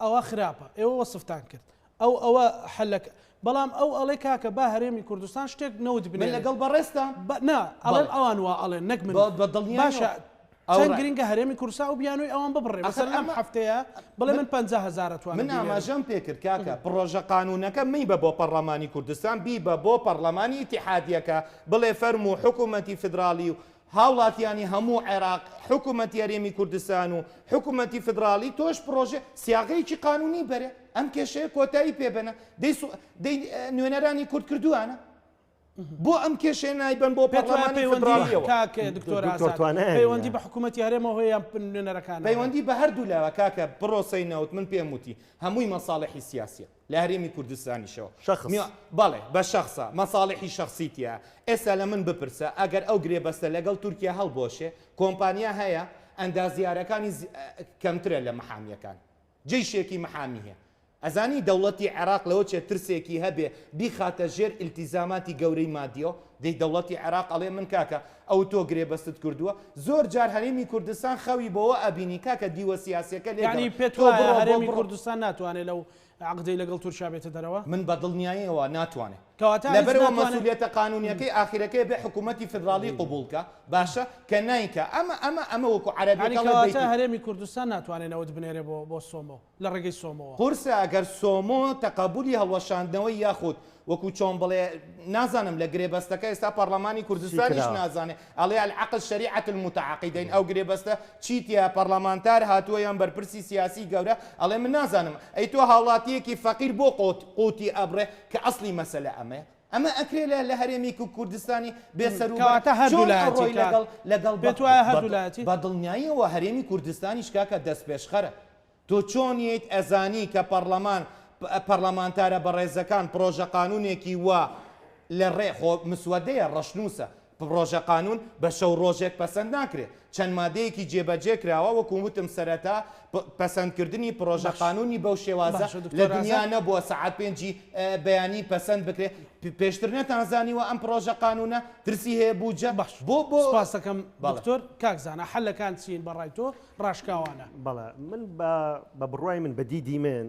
ئەوە خراپە ئێوە وەسفتان کرد ئەو ئەوە حەلەکە بەڵام ئەو ئەڵێ کاکە با هەرێمی کوردستان شتێک نەوت من بنێرێ لەگەڵ بەڕێزتام بە نا ئەڵێم بەڵێ ئەوان وا ئەڵێن نەک من بە بە دڵنیاییەوە باشە ئەو چەند ڕای گرنگە هەرێمی کوردستان ئەو بیانووی ئەوان ببڕێ ئەخر مەسەلەن ئەم ئەمە هەفتەیە بڵێ من من 50 هەزار ئەتوانم من بینێرم ئاماژەم پێکرد کاکە پڕۆژە قانوونەکە مەیبە بۆ پەڕڵەمانی کوردستان بیبە بۆ پەڕڵەمانی ئیتیحادیەکە بڵێ فەرموو حکوومەتی فیدراڵی و هاوڵاتیانی هەموو عێراق حکوومەتی هەرێمی کوردستان و حکوومەتی فیدراڵی تۆش پڕۆژە سیاغەیەکی قانوونی بەرێ ئەم کێشەیە کۆتایی پێ بێنە دەی دەی نوێنەرانی کورد کردووانە بۆ ئەم کێشەیە نایبەن بۆ پێت وایە پەڕڵەمانی پەیوەندی فیدراڵیەوە؟ کاک دکتۆر دکتۆر ئازاد توانایان پەیوەندی نییە. بە حکوومەتی هەرێمەوە هەیە یان نوێنەرەکانەوە هەیە؟ پەیوەندی بە هەردوو لاوە کاکە پڕۆسەی نەوت من پێم وتی هەمووی مەساڵحی سیاسیە لە هەرێمی کوردستانیشەوە شەخس. بەڵێ بە شەخسە مەساڵحی شەخسی تیایە ئێستا لە من بپرسە ئەگەر ئەو گرێبەستە لەگەڵ تورکیا هەڵبوەشێ کۆمپانیا هەیە ئەندازیارەکانی کەمترە لە محامیەکان جەیشێکی محامی هەیە ئەزانی دەوڵەتی عێراق لەوە چێ ترسێکی هەبێ بیخاتە ژێر ئیلتیزاماتی گەورەی مادیەوە دەی دەوڵەتی عێراق ئەڵێ من کاکە ئەو تۆ گرێبەستت کردووە زۆر جار هەرێمی کوردستان خەوی بەوە ئەبینی کاکە دیوە سیاسیەکە لێ یانی گەڕێ پێت تۆ وایە بڕۆ بۆ هەرێمی بڕۆ کوردستان ناتوانێ لەو عەقدەی لەگەڵ تورکیا بێتە دەرەوە؟ من بە دڵنیاییەوە ناتوانێ. کەواتە هیچ لەبەرئەوە ناتوانێ. مەسولیەتە قانونیەکەی ئاخیرەکەی بێ حکومەتی فیدراڵی قبوڵ کا باشە کە نایکا ئەمە ئەمە ئەمە وەکو یانی عەرەبیەکە ئەڵێ کەواتە بەیتی هەرێمی کوردستان ناتوانێ نەوت بنێرێ بۆ بۆ سۆمۆ لە ڕێگەی سۆمۆوە. قورسە ئەگەر سۆمۆ تەقەبولی هەڵوەشاندنەوەی یاخود وەکو چۆن بڵێ نازانم لە گرێبەستەکە ئێستا پەڕلەمانی کوردستانیش نازانێ ئەڵێ العقد شریعة المتعاقدین ئەو گرێبەستە چی تیا پەڕلەمانتار هاتووە یان بەرپرسی سیاسی گەورە ئەڵێ من نازانم ئەی تۆ هاوڵاتیەکی فەقیر بۆ قوت قوتی ئەبڕێ کە ئەسڵی مەسەلە ئەمەیە ئەمە ئەکرێ لە لە هەرێمی کوردستانی بێ سەروبەر کەواتە چۆن هەردوولایەتی ئەڕۆی کاک لەگەڵ لەگەڵ پێت وایە هەردوولایەتی بە دڵنیاییەوە هەرێمی کوردستانیش کاکە دەستپێشخەرە. تۆ چۆن یەیت ئەزانی کە پەڕلەمان پەڕلەمانتارە بەڕێزەکان پڕۆژە قانونێکی وا لە ڕێ خۆ مسوەدەیە ڕەشنووسە پڕۆژە قانون بە شەو ڕۆژێک پەسەند ناکرێ چەند مادەیەکی جێبەجێ کراوە وەکو وتم سەرەتا پەسەندکردنی پڕۆژە قانونی بەو شێوازە باشە لە دکتۆر دنیا ئازاد. نەبووە سەعات پێنجی بەیانی پەسەند بکرێ پێشتر نەتانزانیوە ئەم پڕۆژە قانونە ترسی هەیە بوجە باش بۆ بۆ سپاس دەکەم بەڵێ. دکتۆر کاک زانا حەلەکان چین بە ڕای تۆ ڕاشکاوانە؟ بەڵێ من بە بە بڕوای من بە دیدی من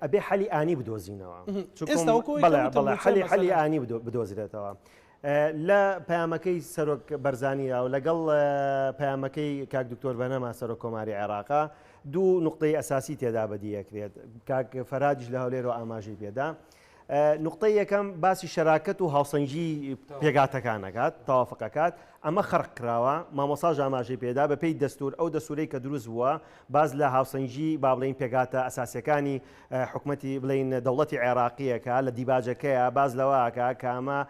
ئەبێ حەلی ئانی بدۆزینەوە ئێستا وەکو ئەوەی کە بەڵێ وتم بەڵێ مووچە حەلی حەلی مەسەلەن. ئانی بدۆزرێتەوە لە پەیامەکەی سەرۆک بەرزانیدا و لەگەڵ پەیامەکەی کاک دکتۆر بەنەما سەرۆک کۆماری عێراقا دوو نقطەی ئەساسی تێدا بەدیەکرێت کاک فەرادیش لە هەولێرەوە ئاماژەی پێدا نوقتەی یەکەم باسی شەراکەت و هاوسەنگی پێکهاتەکان ئەکات، تەوافق ئەکات، ئەمە خەرق کراوە، مامۆستاش ئاماژەی پێدا، بەپێی دەستوور ئەو دەستوورەی کە دروست بووە باس لە هاوسەنگی با بڵێین پێکهاتە ئەساسیەکانی حکومەتی بڵێین دەوڵەتی عێراقی ئەکا، لە دیباجەکەیا باس لەوە ئەکا کە ئەمە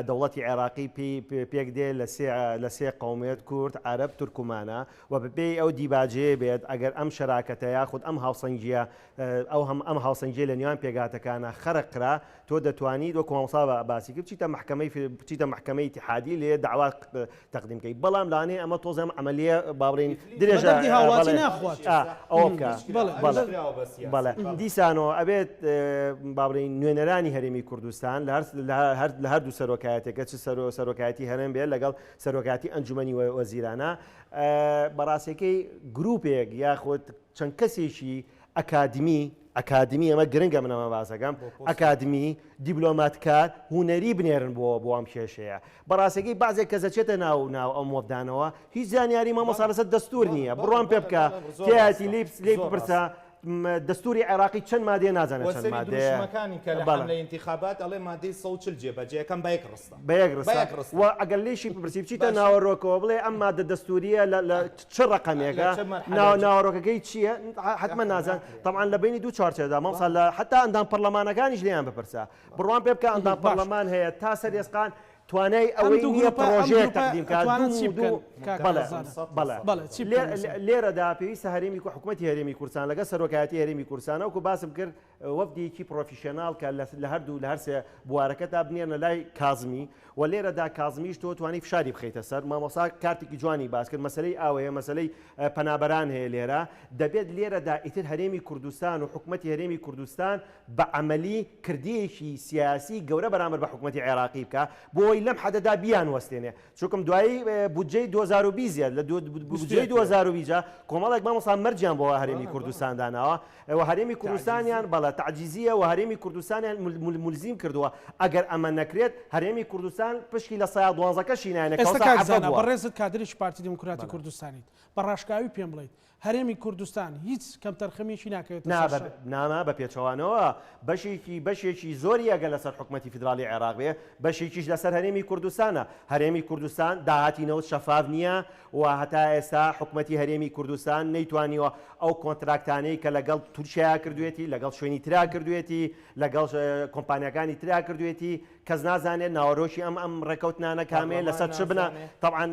دەوڵەتی عێراقی پێی پێک دێ لە سێ لە سێ قەومێت کورد، عەرەب، تورکمانە و بەپێی ئەو دیباجەیە بێت ئەگەر ئەم شەراکەتە یاخود ئەم هاوسەنگیە ئەو هەم ئەم هاوسەنگیە لە نێوان پێکهاتەکانە خەرق کرا تۆ دەتوانیت وەکو مامۆستا باسی کرد بچیتە مەحکەمەی بچیتە مەحکەمەی ئیتیحادی لێ دەعوا تەقدیم کەی بەڵام لەوانەیە ئەمە تۆزێ ئەم عەمەلیە با بڵێین درێژە بە دەردی هاوڵاتی بەڵێ ناخوات. ئا ئەوە بکە بەڵێ بەڵێ بەڵێ بەڵێ دیسانەوە ئەبێت با بڵێین نوێنەرانی هەرێمی کوردستان لە هەر لە هەر لە هەردوو سەرۆکایەتەکە چ سەرۆ سەرۆکایەتی هەرێم بێت لەگەڵ سەرۆکایەتی ئەنجومەنی وەزیرانە بەڕاستەکەی گروپێک یاخود چەند کەسێکی ئەکادمی، ئەکادمی ئەمە گرنگە من ئەمە باسەکەم، ئەکادمی، دیبلۆماتکار، هونەری بنێرن بۆ بۆ ئەم کێشەیە. بەڕاستەکەی بەعزێک کەس ئەچێتە ناو ناو ئەم وەفدانەوە هیچ زانیاری مامۆستا لەسەر دەستوور نییە. بڕوام پێ بکە تیایەتی لێی لێی بپرسە دەستووری عێراقی چەند مادەیە نازانێت چەند وەسەری مادەیە. دروشمەکانی کە لە بەڵێ. حەملەی ئینتیخابات ئەڵێ مادەی 140 جێبەجێ ئەکەم بە یەک ڕستە. بە یەک بە ڕستە. یەک ڕستە. و ئەگەر لێیشی بپرسی بچیتە باشە. ناوەرۆکەوە بڵێ ئەم مادە دەستوورییە لە لە چ ڕەقەمێکە لە چ مەرحەلەیەکی ناوەرۆکەکەی چییە حەتمەن نازان. تەبعەن لە بەینی دوو چوارچێوەدا مامۆستا لە حەتا ئەندام پەرلەمانەکانیش لێیان بپرسە. بڕوام پێ بکە ئەندام باش. پەرلەمان هەیە تا سەر ئێسقان توانای ئەم ئەوەی دوو نییە گروپە ئەم پڕۆژەیەک گروپە تەقدیم کات. ئەتوانن چی دوو بکەن دوو کاک بەڵێ زانا؟ بەڵێ بەڵێ چی بکەن مەسەلەن؟ لێرەدا پێویستە هەرێمی حکومەتی هەرێمی کوردستان لەگەڵ سەرۆکایەتی هەرێمی کوردستان وەکو باسم کرد وەفدێکی professional کە لە هەردوو لە هەرسێ بوارەکەدا بنێرنە لای کازمی و لێرەدا کازمیش تۆ توانی فشاری بخەیتە سەر مامۆستا کارتێکی جوانی باس کرد مەسەلەی ئاو هەیە مەسەلەی پەنابەران هەیە لێرە دەبێت لێرەدا ئیتر هەرێمی کوردستان و حکومەتی هەرێمی کوردستان بە عەمەلی کردەیەکی سیاسی گەورە بەرامبەر بە حکومەتی عێراقی بکا بۆ ئەوەی لەم حەدەدا بیانوەستێنێ چونکم دوایی بودجەی 2020 یە لە بودجەی 2020 کۆمەڵێک مامۆستا مەرجیان بۆ هەرێمی کوردستان داناوە و هەرێمی کوردستانیان بەڵێ تەعجیزییە و هەرێمی کوردستانیان مولزیم کردووە ئەگەر ئەمە نەکرێت هەرێمی کوردستان پشکی لە سەیا دوانزەکەشی نایەنێ ئێستا کەوسا کاک حەڤە زانا بووە. بەڕێزت کادرێکی پارتی دیموکراتی کوردستانیت بە ڕاشکاوی پێم بڵێیت هەرێمی کوردستان هیچ کەمتەرخەمیەکی ناکەوێتە نا سەر بە شان. نا بە پێچەوانەوە بەشێکی بەشێکی زۆری ئەگەر لەسەر حکومەتی فیدراڵی عێراق بێ بەشێکیش لەسەر هەرێمی کوردستانە هەرێمی کوردستان داهاتی نەوت شەفاف نییە و هەتا ئێستا حکومەتی هەرێمی کوردستان نەیتوانیوە ئەو کۆنتراکتانەی کە لەگەڵ تورکیا کردوێتی لەگەڵ شوێنی ترا کردوێتی لەگەڵ کۆمپانیاکانی ترا کردوێتی کەس نازانێت ناوەرۆکی ئەم ئەم ڕێکەوتنانە کامەیە پەرلەمان لەسەر چ بنا نازانێ. تەبعەن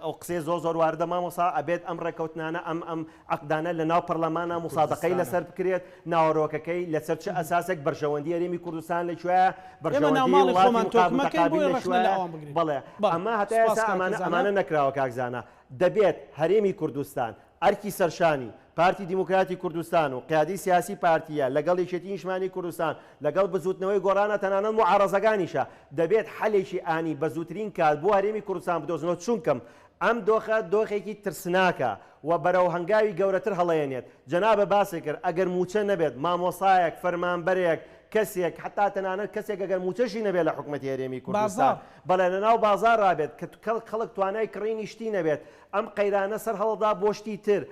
ئەو قسەیە زۆر زۆر واردە مامۆستا ئەبێت ئەم ڕێکەوتنانە ئەم ئەم عەقدانە لە ناو پەرلەمانا موسادەقەی کوردستانە. لەسەر بکرێت ناوەرۆکەکەی لەسەر چ ئەساسێک بەرژەوەندی هەرێمی کوردستان لە کوێیە ئێمە بەرژەوەندی ناو ماڵی وڵاتی خۆمان مقابل تۆکمەکەین متقابل بۆیە لە ڕەخنە لە کوێیە ئەوان بگرین. بەڵێ بەڵێ ئەمە هەتا سوپاس ئێستا کاکە ئەمانە زانا. ئەمانە نەکراوە کاک زانا دەبێت هەرێمی کوردستان ئەرکی سەرشانی پارتی دیموکراتی کوردستان و قیادەی سیاسی پارتییە لەگەڵ یەکێتی نیشتمانی کوردستان لەگەڵ بزووتنەوەی گۆڕانە تەنانەت موعارەزەکانیشە دەبێت حەلێکی ئانی بە زووترین کات بۆ هەرێمی کوردستان بدۆزنەوە چونکم ئەم دۆخە دۆخێکی ترسناکە و بەرەو هەنگاوی گەورەتر هەڵەیەنێت جەنابە باست کرد ئەگەر مووچە نەبێت مامۆسایەک فەرمانبەرێک کەسێک حەتا تەنانەت کەسێک ئەگەر مووچەشی نەبێت لە حکومەتی هەرێمی کوردستان بازاڕ. بەڵێ لەناو بازاڕا بێت کە خەڵک توانای کڕینی شتی نەبێت ئەم قەیرانە سەر هەڵدا بۆ شتی تر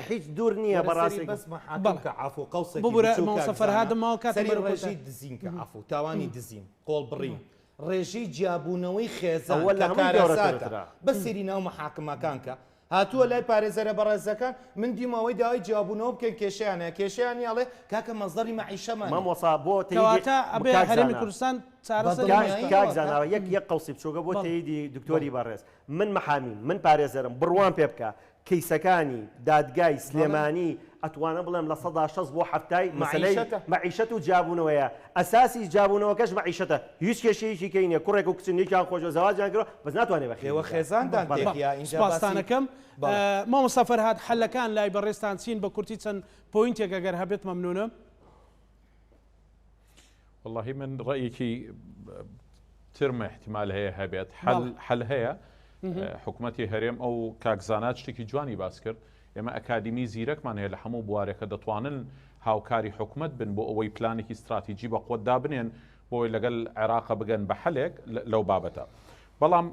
هیچ دوور نییە وەرە سەری بەڕاستی. بەس مەحاکم بەڵێ کە عەفو قەوسێکی ببورە بچووک مامۆستا کاک زانا فەرهادم ماوە کاتم سەری بەرەو ڕێژەی کۆتایی. دزین کە عەفو تاوانی دزین قۆڵبڕین ڕێژەی جیابوونەوەی خێزان ئەوە لە کە هەمووی کارەساتە گەورەترە. بەس سەیری ناو مەحاکمەکان کە هاتووە لای پارێزەرە بەڕێزەکان من دیوم ئەوەی داوای جیابوونەوە بکەن کێشەیان هەیە کێشەیان نیە ئەڵێ کاکە مەزدەری مەعیشەمان نیە. مامۆستا بۆ تەییدی کەواتە ئەبێ کاک هەرێمی زانا. کوردستان چارەسەری کاک بەدڵنیاییەوە کاک کاک. زانا یەک یەک قەوسی بچووکە بۆ بەڵێ. تەییدی دکتۆری بەڕێز من مەحامیم من پارێزەرم بڕوام پێ بکە. کەیسەکانی دادگای سلێمانی ئەتوانم بڵێم 60% بۆ 70ی مەسەلەی مەعیشەت و جیابوونەوەیە ئەساسی جیابوونەوەکەش مەعیشەتە هیچ کێشەیەکی کەی نیە کوڕێک و کچن یەکیان خۆشە زەواجیان کردوە بەس ناتوانێ بەخێوی ئێوە بکات. خێزانتان تێکیا ئینجا باسی سوپاستان ئەکەم. بەڵێ. مامۆستا فەرهاد حەلەکان لای بەڕێزتان چین بە کورتی چەند point ێک ئەگەر هەبێت مەمنونم. وەڵاهی من ڕەئیەکی ترم احتمال هەیە هەبێت حەل حەل هەیە حکوومەتی هەرێم ئەو کاک زانا شتێکی جوانی باس کرد ئێمە ئەکادیمی زیرەکمان هەیە لە هەموو بوارێکە دەتوانن هاوکاری حکومت بن بۆ ئەوەی پلانێکی استراتیجی بە قوت دابنێن بۆی لەگەل عێراق بگەن بە حەلێک لەو بابەتە بەڵام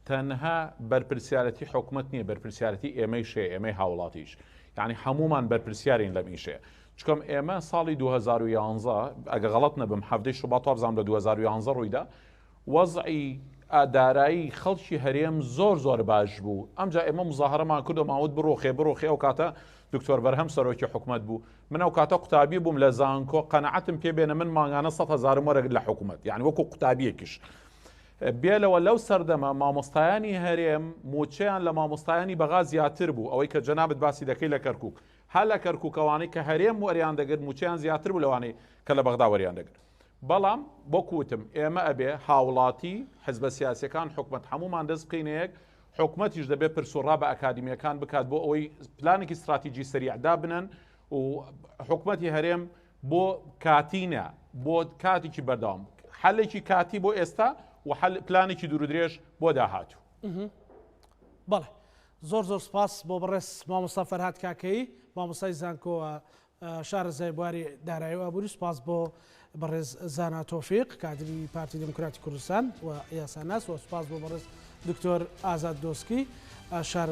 تەنها بەرپرسیارەتی حکومەت نییە بەرپرسیارەتی ئێمەیش هەیە ئێمەی هاوڵاتیش یعنی هەمومان بەرپرسیارین لەم ئیشەیە چکەم ئێمە ساڵی 2011 ئەگە غەڵەت نەبم حەفتەی شوبات وابزانم لە 2011 ڕوویدا وەزعی دارایی خەڵکی هەرێم زۆر زۆر باش بوو ئەمجا ئێمە مزاهرەمان کردو ماوت بڕۆخێ بڕۆخێ ئەو کاتە دکتۆر بەرهەم سەرۆکی حکومت بوو من ئەو کاتە قوتابی بووم لە زانکۆ قەنەعەتم پێ بێنە من مانگانە 100 هەزارم وەرەگرت لە حکومت یعنی وەکو قوتابیەکیش بێ لەوە لەو سەردەمە مامۆستایانی هەرێم مووچەیان لە مامۆستایانی بەغا زیاتر بوو، ئەوەی کە جەنابت باسی دەکەی لە کەرکووک، هەر لە کەرکووک ئەوانەی کە هەرێم وەریان دەگرت مووچەیان زیاتر بوو لەوانەی کە لە بەغدا وەریان دەگرت. بەڵام وەکو وتم ئێمە ئەبێ هاوڵاتی، حزبە سیاسیەکان، حکومەت هەموومان دەست بکەینە یەک، حکومەتیش دەبێ پرس و ڕا بە ئەکادیمیەکان بکات بۆ ئەوەی پلانێکی ستراتیجی سەریع دابنەن و حکومەتی هەرێم بۆ کاتی نا، بۆ کاتێکی بەردەوام. حەلێکی کاتی بۆ ئێستا و حەل پلانێکی دوورودرێژ بۆ داهاتوو. بەڵێ زۆر زۆر سپاس بۆ بەڕێز مامۆستا فەرهاد کاکەیی مامۆستای زانکۆ و شارەزای بواری دارایی و ئابووری سپاس بۆ بەڕێز زانا تۆفیق کادری پارتی دێموکراتی کوردستان و یاساناس و سپاس بۆ بەڕێز دکتۆر ئازاد دۆسکی شار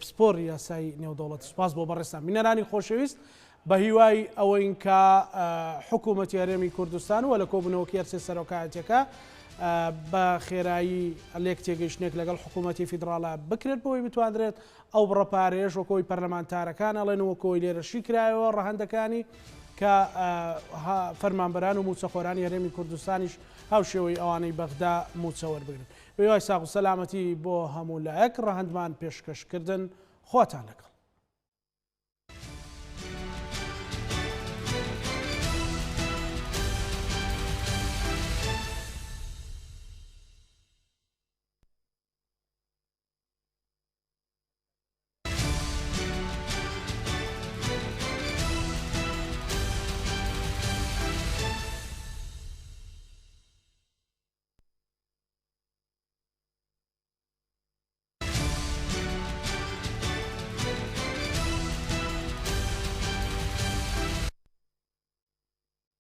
پسپۆڕی یاسای نێودەوڵەتی سپاس بۆ بەڕێزتان بینەرانی خۆشەویست بە هیوای ئەوەین کە حکوومەتی هەرێمی کوردستان و لە کۆبوونەوەکی هەرسێ سەرۆکایەتیەکە بە خێرایی لێک تێگەیشتنێک لەگەڵ حکوومەتی فیدراڵە بکرێت بۆی بتواندرێت ئەو بڕە پارەیەش وەکۆی پەرلەمانتارەکان ئەڵێن و وەکۆی لێرە شی کرایەوە ڕەهەندەکانی کە فەرمانبەران و مووچەخۆرانی هەرێمی کوردستانیش هاوشێوەی ئەوانەی بەغدا مووچە وەربگرن. بە هیوای ساغ و سەلامەتی بۆ هەموو لایەک ڕەهەندمان پێشکەشکردن خۆتان لەگەڵ.